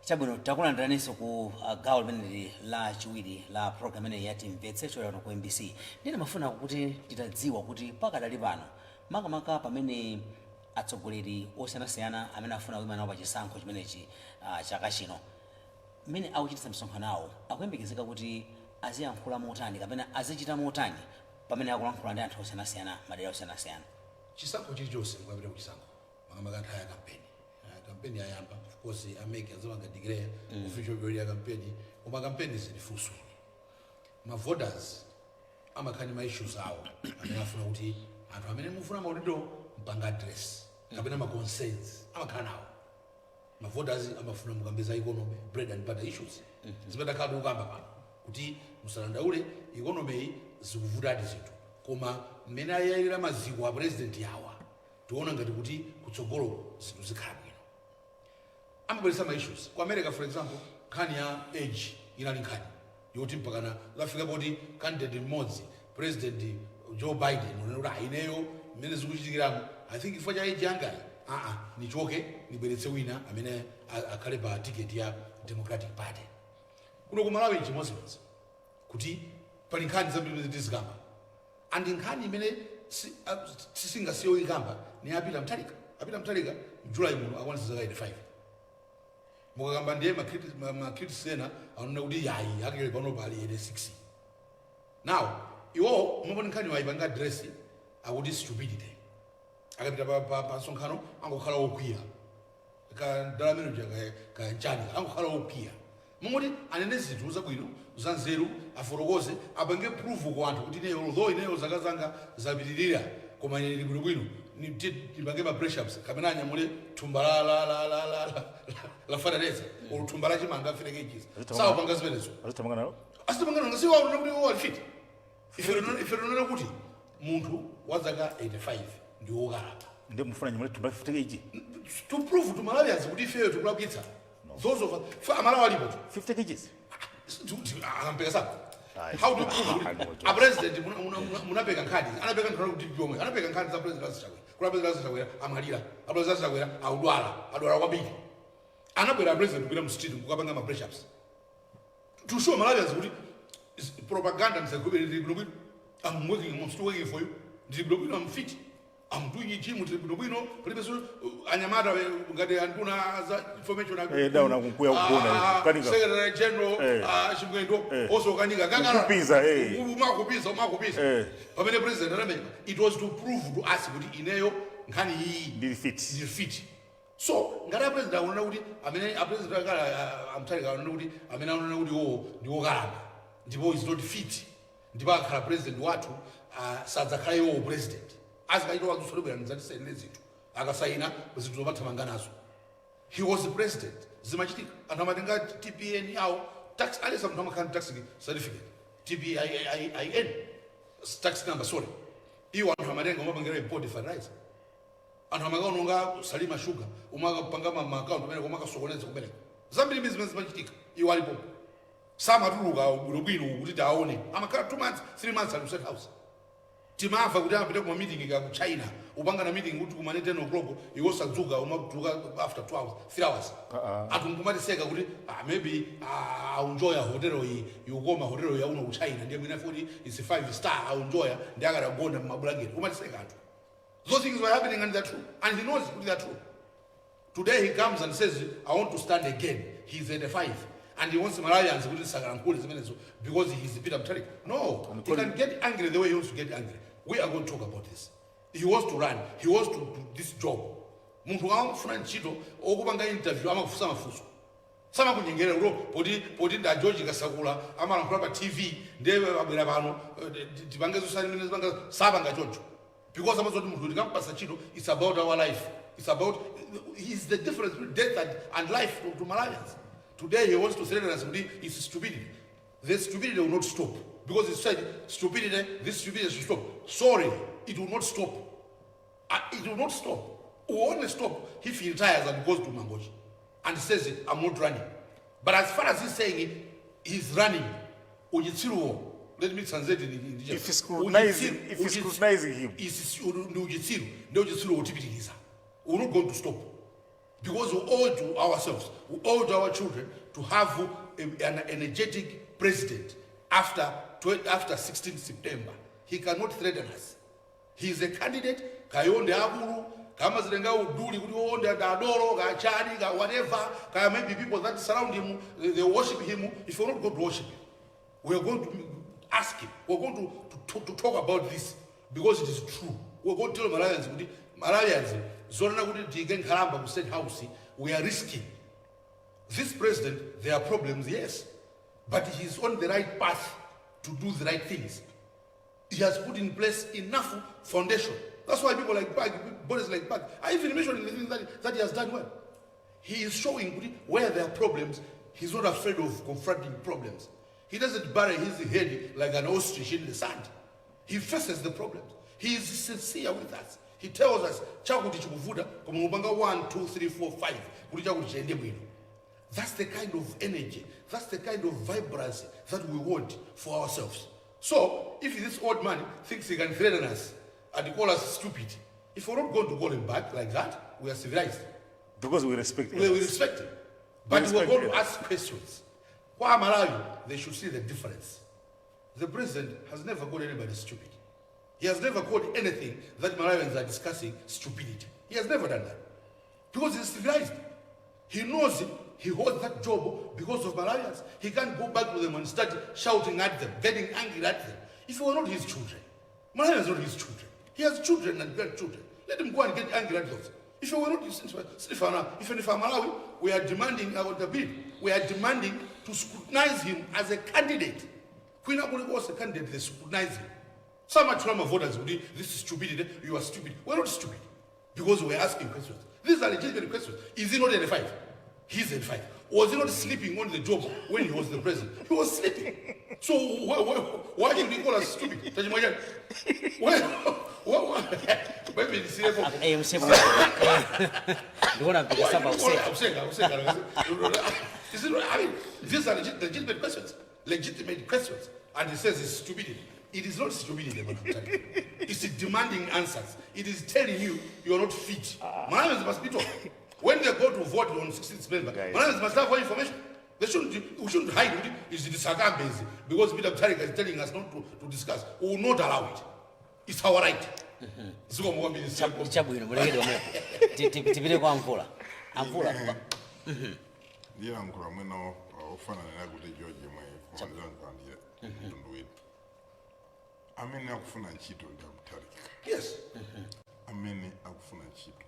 Chabwino, takulandiraninso ku gawo limeneli la chiwiri la program imeneyi ya Timvetse kuchokera kuno ku MBC. Ndine mafuna kuti titadziwa kuti pakadali pano, makamaka pamene atsogoleri osiyanasiyana amene afuna kuyima nawo pa chisankho chimenechi chaka chino, mmene akuchititsa misonkhano awo, akuyembekezeka kuti aziyankhula motani kapena azichita motani pamene akulankhula ndi anthu osiyanasiyana, madera osiyanasiyana? Chisankho chilichonse, mukapita kuchisankho, makamaka nthawi ya kampeni, kampeni yayamba, of course a MEC azapanga declare official period ya kampeni, koma kampeni zili full swing. Ma voters amakhala ndi ma issues awo amene afuna kuti anthu amene mufuna maudindo mpanga address, kapena ma concerns amakhala nawo. Ma voters amafuna mukambe za economy, bread and butter issues zimene takhala tikukamba pano kuti musadandaule, economy iyi zikuvutadi zinthu, koma mmene ayalira maziko a president yawa, tiona ngati kuti kutsogolo zinthu zikhala bwino. Amabweretsa ma issues. Ku America, for example, nkhani ya age inali nkhani yoti mpakana zafika poti candidate mmodzi, President Joe Biden, unena kuti, "Ah, ineyo mmene zikuchitikiramo, I think chifukwa cha age yangayi, aa, nichoke nibweretse wina amene akhale pa ticket ya Democratic Party." Kuno ku Malawi chimodzimodzi, kuti pali nkhani zambiri zimene tizikamba, and nkhani imene singasiye ikamba ni a Peter Mutharika. A Peter Mutharika mJulayi muno akwanitsa zaka 85. Mukakamba ndiye ma critics ena anena kuti yayi, akele pano pali 86. Now iwo mumaponi nkhani wayipanga address, akuti stupidity. Akapita pa msonkhano angokhala wokwiya, ka ndalameno ka kanchani, angokhala wokwiya. Mumuti anene zinthu zabwino za nzeru, afotokoze, apange prove ku anthu kuti ineyo, although ineyo zaka zanga zapitirira, koma ine ndili bwinobwino, ndipange ma press ups kapena anyamule thumba la fertilizer or thumba la chimanga 3 kgs. Sawapanga zimenezo. Azithamanga nalo. Asitamangana ngasiwa kuti iwo ali fit. Ife tinena kuti munthu wa zaka 85 ndi wokalamba. Ndi mufuna nyamule thumba 50 kg? To prove to Malawians kuti ifeyo tikulakwitsa, those of us fa Amalawi alipo tu. 50 kgs? Akampeka sako. Ayi. How do you prove Ayi, kuti no, a president munapeka nkhani, anapeka nkhani kuti yomwe anapeka nkhani za President Lazarus Chakwera, kuti a President Lazarus Chakwera amwalira, a President Lazarus Chakwera audwala, adwala kwambiri. Anabwera a president kupita mu street kukapanga ma press ups to show Malawians kuti propaganda ndisagubere, ndili bwinobwino, I'm working, I'm still working for you, ndili bwinobwino, I'm fit, I'm doing gym, ndili bwinobwino, palibe so anyamata ngati anduna za information. Eh, dauna kunkuya kugona, kukanika. Secretary General Chimwendo also kanika. Kukupiza, eh. Umakupiza, umakupiza. Pamene president anamenya, it was to prove to us kuti ineyo nkhani iyi ndili fit. Ndili fit. So ngati a president akunena kuti amene a president akala a Mutharika akunena kuti amene akunena kuti iwowo ndi wokalamba. Ndipo is not fit. Ndipo akhala president wathu, sadzakhala iwowo president. Azikachita wadzutsa ndidzatisayinire zinthu. Akasayina zinthu zomathamanga nazo. He was the president. Zimachitika. Anthu amatenga TPN yawo, tax alisa, munthu amakhala ndi tax certificate, TPIN, tax number, sorry. Iwo anthu amatenga umapangira import fertilizer. Anthu amakaononga Salima Sugar, umakapanga ma account kumene umakasokoneza kumeneko. Zambiri zimene zimachitika iwo alipo. Samatuluka bwinobwino kuti taone. Amakhala 2 months, 3 months ali ku State House. Timamva kuti amapita kuma meeting ka ku China, upanga na meeting kuti kumane 10 o'clock, iwo sadzuka, umadzuka after 2 hours, 3 hours. Anthu nkumatiseka kuti maybe aunjoya hotel iyi, yukoma hotel ya uno ku China, ndiye mwina futi is 5 star, aunjoya ndi akadagona mmabulangeti. Umatiseka anthu. Those things were happening and they're true, and he knows kuti they're true. Today he comes and says, "I want to stand again." He's 85 and he wants Malawians kuti sakalankhule zimenezo because he's Peter Mutharika. No, he can get angry the way he wants to get angry. We are going to talk about this. He wants to run. He wants to do this job. Munthu amafuna ntchito, okupanga interview amakufunsa mafunso, samakunyengerera kuti poti nda George Kasakula amalankhula pa TV, ndiye abwera pano, tipange zosani mene zipanga. Sapanga choncho because amazoti munthu tikampasa ntchito, it's about our life. It's about, he's the difference between death and life to Malawians. Today he wants to threaten us kuti it's stupidity. The stupidity will not stop because he said stupidity. This stupidity should stop. Sorry, it will not stop. It will not stop. It will only stop if he retires and goes to Mangochi and says, "I'm not running." But as far as he's saying it, he's running. Uchitsiruwo, let me translate in If he's scrutinizing him. Ndi uchitsiru, ndi uchitsiru wotipitiriza. We're not going to stop because we owe to ourselves, we owe to our children to have an energetic president after 16 September. He cannot threaten us. He is a candidate. Kayonde akulu kamazilenga uduli kuti onde adoro kachani ka whatever kaya, maybe people that surround him, they worship him. If we're not going to worship him, we are going to ask him. We're going to talk about this because it is true. We're going to tell Malawians kuti Malawians, zonena kuti tiyike nkhalamba ku State House, we are risking this president. There are problems, yes, but he's on the right path to do the right things. He has put in place enough foundation. That's why people like PAC, bodies like PAC, are even mentioning the things that he has done well. He is showing kuti where there are problems, he's not afraid of confronting problems. He doesn't bury his head like an ostrich in the sand. He faces the problems. He is sincere with us. He tells us, chakuti chikuvuta, koma mupanga 1, 2, 3, 4, 5, kuti chakuti chiyende bwino. That's the kind of energy, that's the kind of vibrancy that we want for ourselves. So, if this old man thinks he can threaten us and call us stupid, if we're not going to call him back like that, we are civilized. Because we respect We elders. Respect him. But We we're respect going to elders. Ask questions. Kwa Malawi, they should see the difference. The president has never called anybody stupid. He has never called anything that Malawians are discussing stupidity. He has never done that. Because he's civilized. He knows he holds that job because of Malawians. He can't go back to them and start shouting at them, getting angry at them. If we were not his children, Malawians are not his children. He has children and grandchildren. Let him go and get angry at those. If we were not his, if if Malawi, we are demanding accountability. We are demanding to scrutinize him as a candidate. Kwina kulikonse candidate, they scrutinize him. Some voters would, "This is stupidity, you are stupid." We're not stupid because we're asking questions. These are legitimate questions. Is he not 85? He's 85. Was he not sleeping on the job when he was the president? He was sleeping. So why should he call us stupid? Why? Maybe it's here for- Eh, msepo ndikuona mpikisamba useka. Useka, useka. I mean, these are legitimate questions. Legitimate questions. And he says it's stupidity. It is not stupidity, Madam Tani. It's demanding answers. It is telling you you are not fit. Malawians must be told. When they go to vote on 16th September, Guys. Malawians must have more information. They shouldn't, we shouldn't hide it. Is it Sakambezi? Because Peter Mutharika is telling us not to discuss. We will not allow it. It's our right. Zikomo kwambiri. Chabwino, mulekede omwepo. Tipite kwa Amvula. Amvula. Ndiyankhula mwina ofanana kuti George mwe, koma ndiyankhula ndiye mtundu wina. Amene akufuna ntchito ndi aMutharika. Yes. Amene akufuna ntchito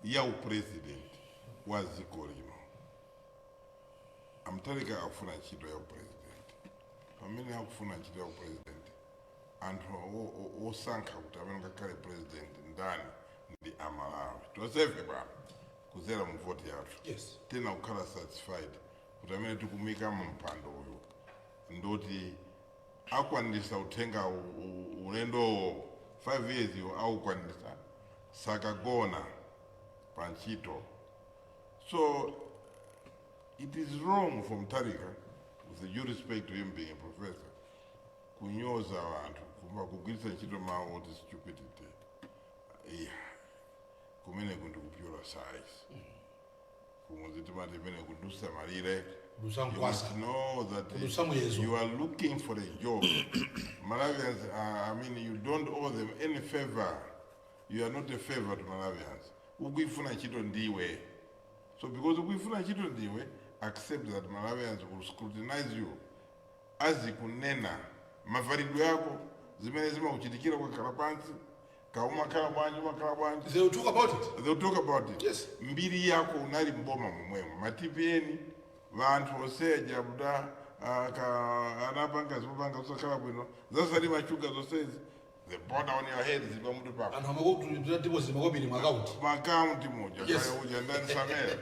ya upresident wa dziko lino, aMutharika akufuna ntchito ya upresident. Pamene akufuna ntchito ya president, anthu osankha kuti amene ngakhale president ndani ndi Amalawi tonsefe pano kuzera mu voti yathu. Tena kukhala satisfied kuti amene tikumika mu mpando uyu ndoti akwanisa uthenga ulendowo 5 years iwo aukwanisa, sakagona pa ntchito. So it is wrong for Mutharika, with the due respect to him being a professor, kunyoza anthu, kuma kugwiritsa ntchito mawu oti stupidity. Yeah, kumene kundi kupyola size, kumuzi timati imene kudusa malire. Kudusa You mkwasa. must know that Kudusa muyezo. you are looking for a job. Malawians, I mean, you don't owe them any favor. You are not a favor to Malawians. Ukuifuna ntchito ndiwe. So because ukuifuna ntchito ndiwe, accept that Malawians will scrutinize you. Azikunena mavalidwe yako, zimene zimakuchitikira ukakhala pansi, ka umakhala bwanji, umakhala bwanji. They will talk about it. They'll talk about it. Mbiri yako, unali mboma momwemo, ma TPIN, vanthu oseja buda ka anapanga zimapanga zosakhala bwino, zasali machuga zonsezi, the border on your head, zili pamutu pako. Anthu amakuti deposit makobiri mu account. Maakaunti muja. Yes. Kaya uja ndani Samera.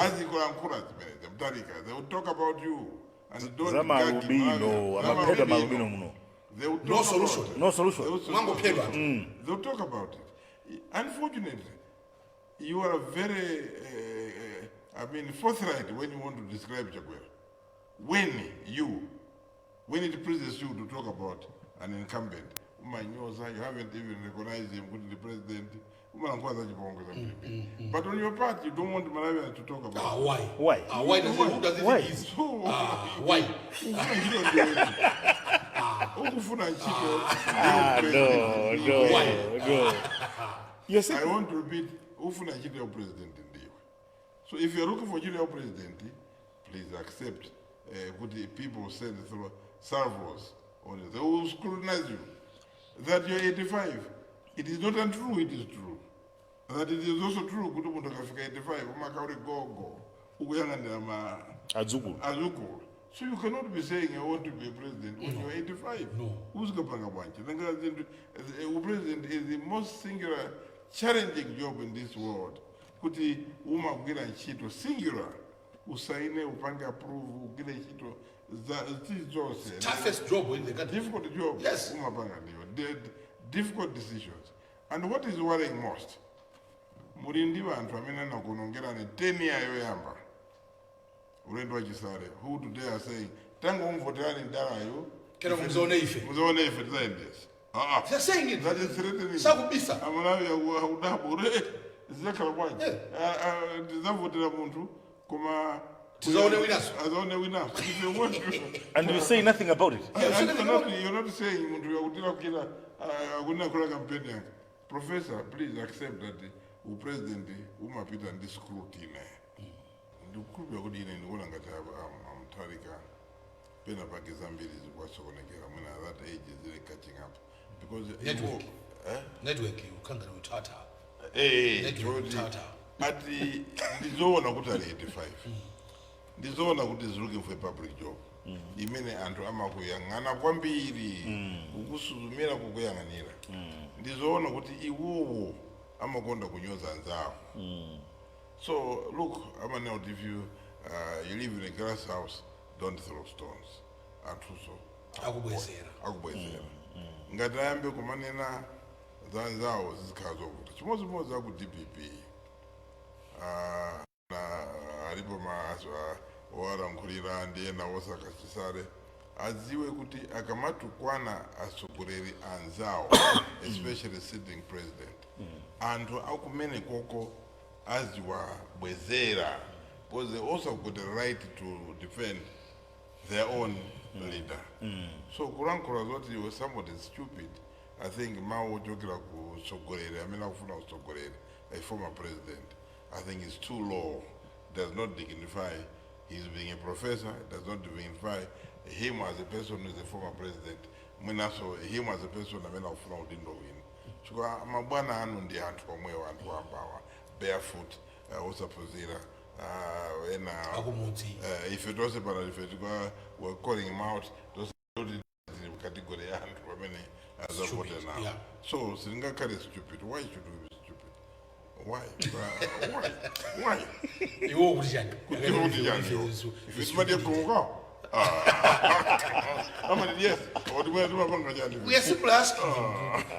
Azikulankhula zimenezi Mutharika, they will talk about you and don't Za malubino, gag Malawi. amaphedwa malubino muno. They will talk No about solution. it. No solution. They will Mwangophedwa. They'll talk about it. Unfortunately, you are very, I mean, forthright when you want to describe Chakwera. When it pleases you to talk about an incumbent, umanyoza, you haven't even recognized him, good the president, umalankhula za chipongwe zambiri. But on your part, you don't want Malawians to talk about Ah, why? Why? Ah, why does he, who does he Why? think he is? So, Ah, why? ukufuna ntchito ndiwe. Ukufuna ntchito Ah, ndiwe no, president. no, Why? no. You're I saying want to repeat, ufuna ntchito ya president ndiwe. So if you're looking for ntchito ya president, please accept kuti people send through salvos on you. They will scrutinize you. That you're 85, it is not untrue, it is true. That it is also true kuti munthu akafika 85 umakhala uli gogo ukuyang'anira ma adzukulu. Azukulu. So you cannot be saying I want to be a president when you're 85. No. Uzikapanga bwanji. Nanga zinthu, president is the most singular challenging job in this world. Kuti umagwira ntchito singular, usaine, upange approve, ugwire ntchito za zonse. Toughest job in the country. Difficult job. Umapanga ndiyo. Difficult decisions. And what is worrying most, muli ndi anthu amene anakunongerani 10 year yoyamba ulendo wachisale, who today are saying tangomvoterani mdalayo. Kena muzaone ife. Muzaone ife tizayendesa. Ah, ah. They're saying it. That is threatening. Sakubisa. Amalawi akudabwa kuti zizakhala bwanji. Tizavotera munthu koma Tizaone winaso. Azaone winaso. If you want to And you say nothing about it. Yeah, And so you're not saying munthu yakutira kukira akunena kula campaign yake. Professor, please accept that upresident umapita ndi scrutiny. Ndikukhulupirira kuti ine ndikuona ngati aMutharika pena pake zambiri zikwasokonekera mwina at that age zili catching up because Network. Eh? Network ukhangana uthatha. Network uthatha. Ati ndizoona kuti ali 85, ndizoona kuti is looking for a public job imene anthu amakuyang'ana kwambiri, kukusuzumira, kukuyang'anira. Ndizoona kuti iwowo amakonda kunyoza anzawo. So look, amanena kuti if you live in a glass house, don't throw stones. Anthuso Akubwezera. Akubwezera. Ngati ayambe kumanena za anzawo, zizikhala zovuta. Chimodzimodzi aku DPP, na alipo ma owalankhulira ndi ena osakachisale, adziwe kuti akamatukwana atsogoleri anzawo, especially sitting president, anthu akumene koko aziwabwezera because they also got the right to defend their own leader. So kulankhula zoti iwe somebody is stupid, I think mawu ochokera ku mtsogoleri amene akufuna utsogoleri, a former president, I think is too low. Does not dignify his being a professor, does not dignify him as a person who is a former president, mwinaso him as a person amene akufuna udindo wina, chifukwa mabwana anu ndi anthu omwewo, anthu ambawa, barefoot, osaphunzira, ena Akumudzi. Ife tonse pano ife tikwa, we're calling him out tonse kuti category ya anthu amene azavote Stupid, nawo. yeah. So sitingakhale stupid. Why should we be stupid? Why? Why? Why? Iwo kuti chani? Iwo kuti chani? Ife timati yakhuluka. Amati yes, oti mwina timapanga chani? We are simply asking him.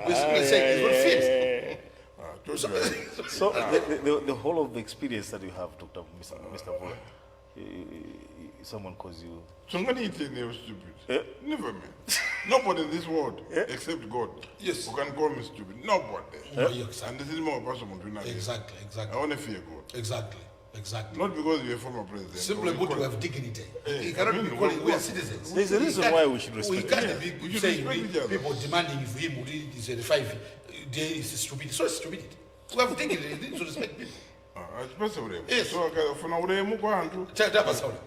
We are simply saying he's not fit. Ah, chocho. So the whole of the experience that you have, Dr. Mr. Mvula, someone calls you. Sunganite never stupid. Never, man. Nobody in this world except God. Yes. Who can call me stupid. Nobody. Oh, yeah, exactly. And this is more person between us. Exactly. I only fear God. Exactly. Not because you're a former president. Simply or put, you we have dignity. You cannot I mean, be calling, we are we- citizens. There's a We reason can't- why we should We respect can't We be should saying respect each other. people demanding for him who is 85, there is stupidity. So stupidity. We have dignity, we need to respect people. Ah, achipase ulemu. Yes. So akafuna ulemu kwa anthu, Tapasa ulemu.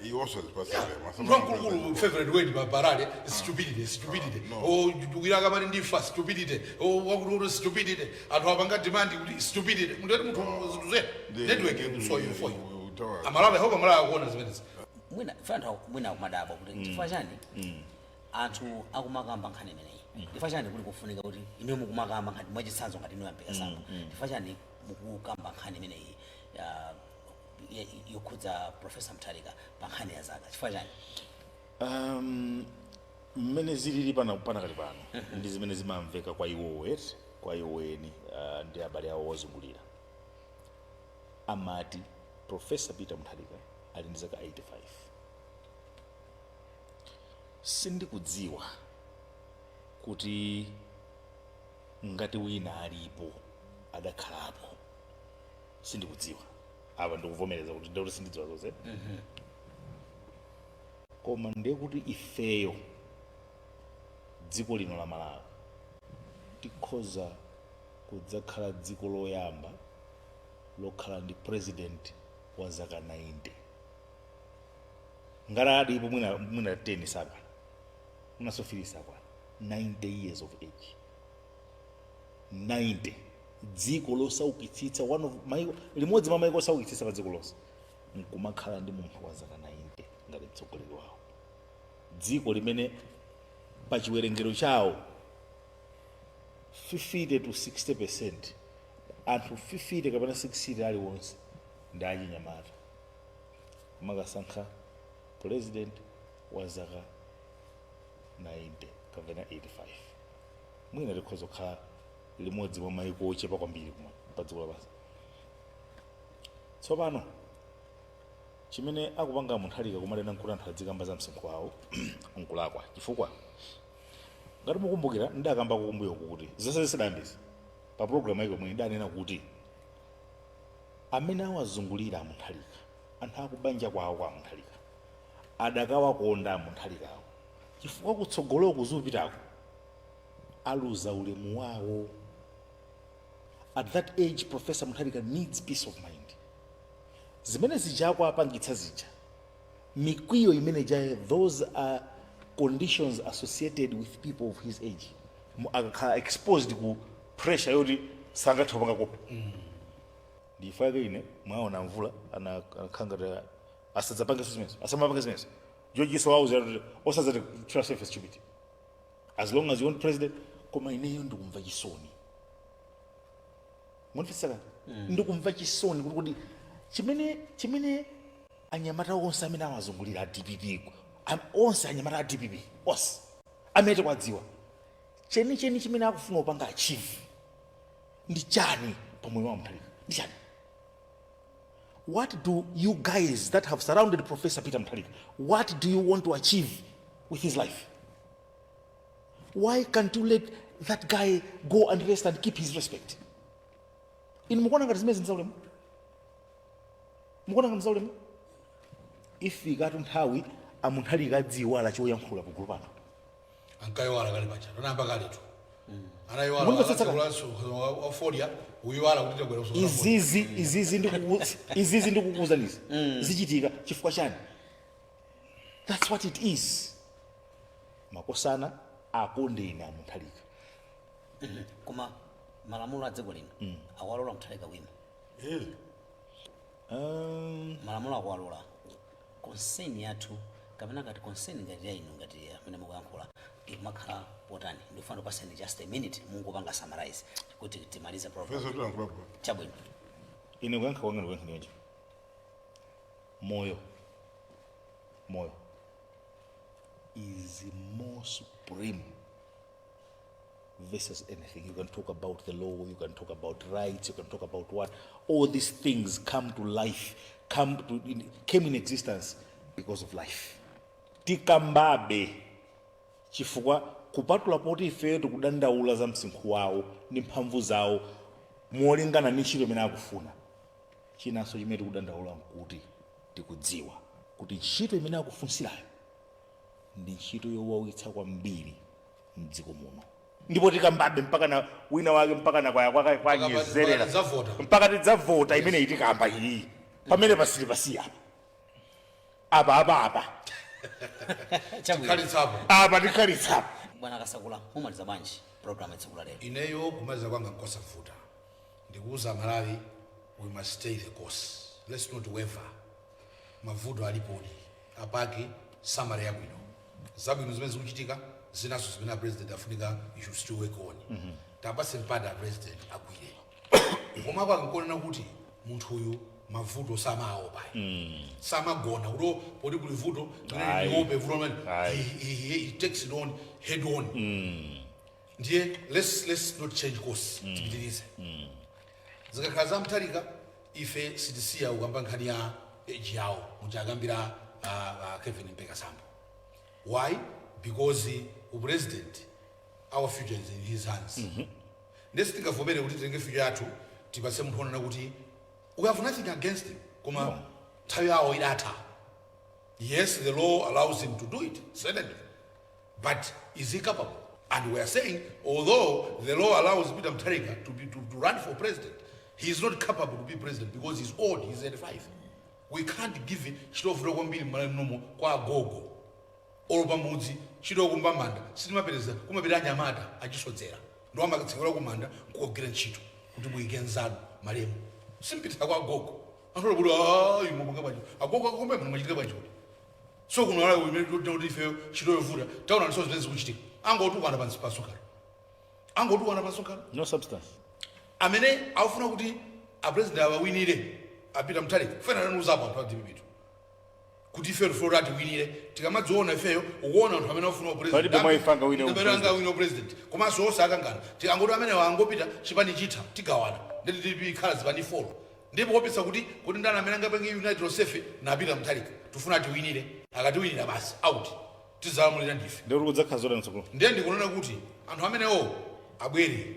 Iwonso azipase ulemu. Mwankulunkulu favorite word barale stupidity, stupidity. No. Oh, wina akamati ndifa stupidity. Oh, wakuti stupidity. Anthu apanga demand kuti stupidity. Munthu ati munthu zinthu zene. Network so you for you. Amalawi, hope Amalawi akuona zimenezi. Mwina ife anthu mwina akumadabwa kuti chifukwa chani anthu akumakamba nkhani imeneyi, chifukwa chani kuli kufunika kuti inu mukumakamba nkhani, mwachitsanzo ngati inu yampeka sambo, chifukwa chani mukukamba nkhani imeneyi yokhudza Professor Mutharika pa nkhani ya zaka? Chifukwa chani? Mmene zilili pana panakati pano ndi zimene zimamveka kwa iwowo eti, kwa iwo eni ndi abale awo ozungulira, amati Professor Peter Mutharika ali ndi zaka 85. Sindikudziwa kuti ngati wina alipo adakhalapo, sindikudziwa. Apa ndikuvomereza kuti ndikuti sindidziwa zonse, koma ndiye kuti ifeyo dziko lino la Malawi tikhoza kudzakhala dziko loyamba lokhala ndi president wa zaka 90. Ngati alipo mwina, mwina 10 sakwana, mwinanso 3 sakwana. 90 years of age, 90, dziko losaukitsitsa, one of maiko, limodzi mwa maiko osaukitsitsa pa dziko lonse, nkumakhala ndi munthu wa zaka 90 ngati mtsogoleri wawo, dziko limene pa chiwerengero chawo 50 to 60%, anthu 50 kapena 60 aliwonse ndi achinyamata, makasankha president wa zaka 90 kapena 85. Mwina likhoza kukhala limodzi mwa maiko ochepa kwambiri kuma pa dziko lapansi. Tsopano chimene akupanga Mutharika kumalena nkuti anthu adzikamba za msinkhu wawo nkulakwa, chifukwa ngati mukumbukira ndakamba kukumbuyo kuti zonse zisadayambise pa program yake omwe idanena kuti amene awazungulira aMutharika, anthu akubanja kwawo kwa aMutharika, adakawakonda aMutharikawo, chifukwa kutsogoloko zupitako aluza ulemu wawo. At that age, Professor Mutharika needs peace of mind. Zimene zijako apangitsa zija, mikwiyo imene jayo, those are conditions associated with people of his age. Akakhala exposed ku pressure yoti sangathe kupanga cope. Ndifo yake ine mwaona Mvula anakhala ngati asadzapangenso zimenezo, asamapange zimenezo. George so wauza kuti osadzati trust yourself stupid as long as you want president. Koma ineyo ndikumva chisoni, mundifisaka, ndikumva chisoni kuti chimene anyamata onse amene amazungulira a DPP, onse anyamata a DPP onse amene tikwadziwa, chenicheni chimene akufuna kupanga achieve ndi chani pamoyo wa Mutharika? Ndi chani? What do you guys that have surrounded Professor Peter Mutharika, what do you want to achieve with his life? Why can't you let that guy go and rest and keep his respect? Inu mukuona ngati zimene nzaulemu? Mukuona ngati nzaulemu? Ifikatu nthawi aMutharika adziwala choyankhula pagulu pano. Ankayiwala kale paja, tonayamba kaletu anayiwala. Mundimvetsetsa? Wafolia uyiwala kuti tagwera. Izizi ndikukuwuzanizi zichitika chifukwa chani? That's what it is. Makosana, akondeni aMutharika. Koma malamulo a dziko lino akuwalola Mutharika wima? Malamulo akuwalola. Concern yathu kapena ngati concern ngati ya inu, ngati amene mukuyankhula Ikumakhala potani? Ndikufuna ndipaseni just a minute, mungopanga summarize kuti timalize program. Feso tilankhulapo. Chabwino. Ine kuyankha kwanga ndikuyankha ndiyonje: moyo, moyo is more supreme versus anything. You can talk about the law, you can talk about rights, you can talk about what. All these things come to life, came in existence because of life. Tikambabe chifukwa kupatula poti ifeyo tikudandaula za msinkhu wawo ndi mphamvu zawo molingana ndi ntchito imene akufuna, chinanso chimene tikudandaula nkuti tikudziwa kuti ntchito imene akufunsirayo ndi ntchito yowawitsa kwambiri mdziko muno, ndipo tikambabe mpaka na wina wake, mpaka na kwaya kwake kwanyezerera. Mpaka tidzavota. Mpaka tidzavota. Imene tikamba iyi pamene pasili pasiya apa apa apa. Chabwino. Khalitsapo. Apa tikhalitsapo. Bwana Kasakula, mumaliza bwanji program yatsiku la lero? Ineyo kumaliza kwanga nkosavuta. Ndikuuza Malawi, we must stay the course, let's not waver. Mavuto alipodi, a PAC summary yabwino, zabwino zimene zikuchitika, zinaso zimene a president afunika, you should still work on. Tapase mpata a president agwire. Koma akankonena kuti munthu uyu mavuto samaopa, samagona kuti poti kuli vuto Ayi. ndiope vuto limene Ayi. he takes it on head on. Ndiye let's not change course, tipitirize. Zikakhala zamthalika, ife sitisiya kukamba nkhani ya age yawo muchakambira Kevin Mpekasambo. Why? Because upresident, our future is in his hands. Ndiye sitingavomere kuti titenge future yathu tipase munthu onena kuti we have nothing against him, koma nthawi yawo idatha. Yes, the law allows him to do it, certainly, but is he capable? And we are saying, although the law allows Peter Mutharika to run for president, he is not capable to be president because he's old, he's 85. We can't give it chitovuta kwambiri m'Malawi munomo kwa agogo olo pamudzi. Ntchito yokumba manda sitimapereza, kumapita anyamata achisodzera ndo amakatsekera kumanda nkukagwira ntchito kuti muyike nzanu malemu. Simpitira kwa agogo, anthu kuti ayi mupanga bwanji, agogo akombe muno mwachitira bwanji kuti. So kuno Malawi kuti ifeyo ntchito yovuta taona ndiso zimene zikuchitika, angotukwana pansi pasonkhano, angotukwana pasonkhano. No substance. Amene akufuna kuti apresident awawinire apita Mutharika, kufana nanuzapo anthu a DPP kuti ifeyo tifuna kuti atiwinire. Tikamadziona ifeyo, ukuona anthu amene afuna. Palibe mwa angawine. Amene angawine president, komanso onse akangana. Tikangoti amene angopita, chipani chitha, tigawana, ndeti DPP ikhala zipani 4. Ndipo kopisa kuti ndani amene angapange unite lonsefe? Napita Mutharika, tifuna atiwinire. Akatiwinira basi, out, tizalamulira ndife. Ndikuti kudzakhala zotani tsogolo? Ndiye ndikunena kuti anthu amenewo abwere,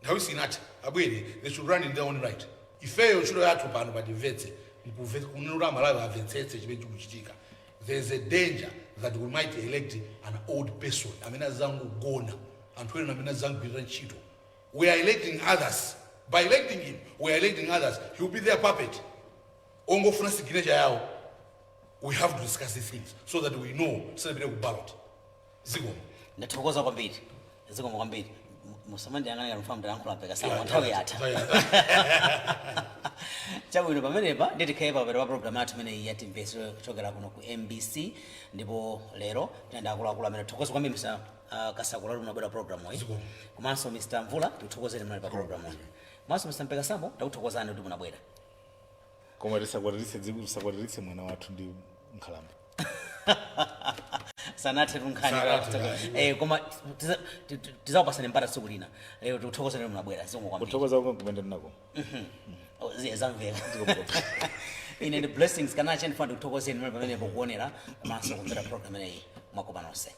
nthawi sinatha, abwere. They should run in their own right. Ifeyo ntchito yathu pano patimvetse kunena kuti Amalawi amvetsetse chimene chikuchitika. There is a danger that we might elect an old person amene azangogona, anthu ena amene azangogwirira ntchito. We are electing others. By electing him, we are electing others. He will be their puppet, ongofuna signature yawo. We have to discuss these things so that we know tisanapite ku ballot. Zikomo. Ndathokoza kwambiri, zikomo kwambiri. Musamandiyang'anira, mfuna mndalankhula Mpekasambo, nthawi yatha. Chabwino, pamenepa nditikhale papero pa program yathu imeneyi yatimvetse kuchokera kuno ku MBC. Ndipo lero tinali akuluakulu amene tikuthokoza kwambiri Mr Kasakula kuti munabwera program iyi. Zikomo. Komanso Mr Mvula, tikuthokozeni munali pa program iyi. Komanso Mr Mpekasambo, takuthokozani kuti munabwera. Koma tisakwatiritse dziko, tisakwatiritse mwana wathu ndi nkhalamba. Sanathe tunkhani. Sanathe, Koma tizakupasani mpata tsiku lina. Lero tikuthokozani kuti munabwera, zikomo kwambiri. Kuthokoza kumwe kumene ndinako. Oh, zamveka. Ine ndi Blessings Kanache, ndifuna ndikuthokozeni muli pamenepo kuonera komanso kumvera program imeneyi. Mwakoma nonse.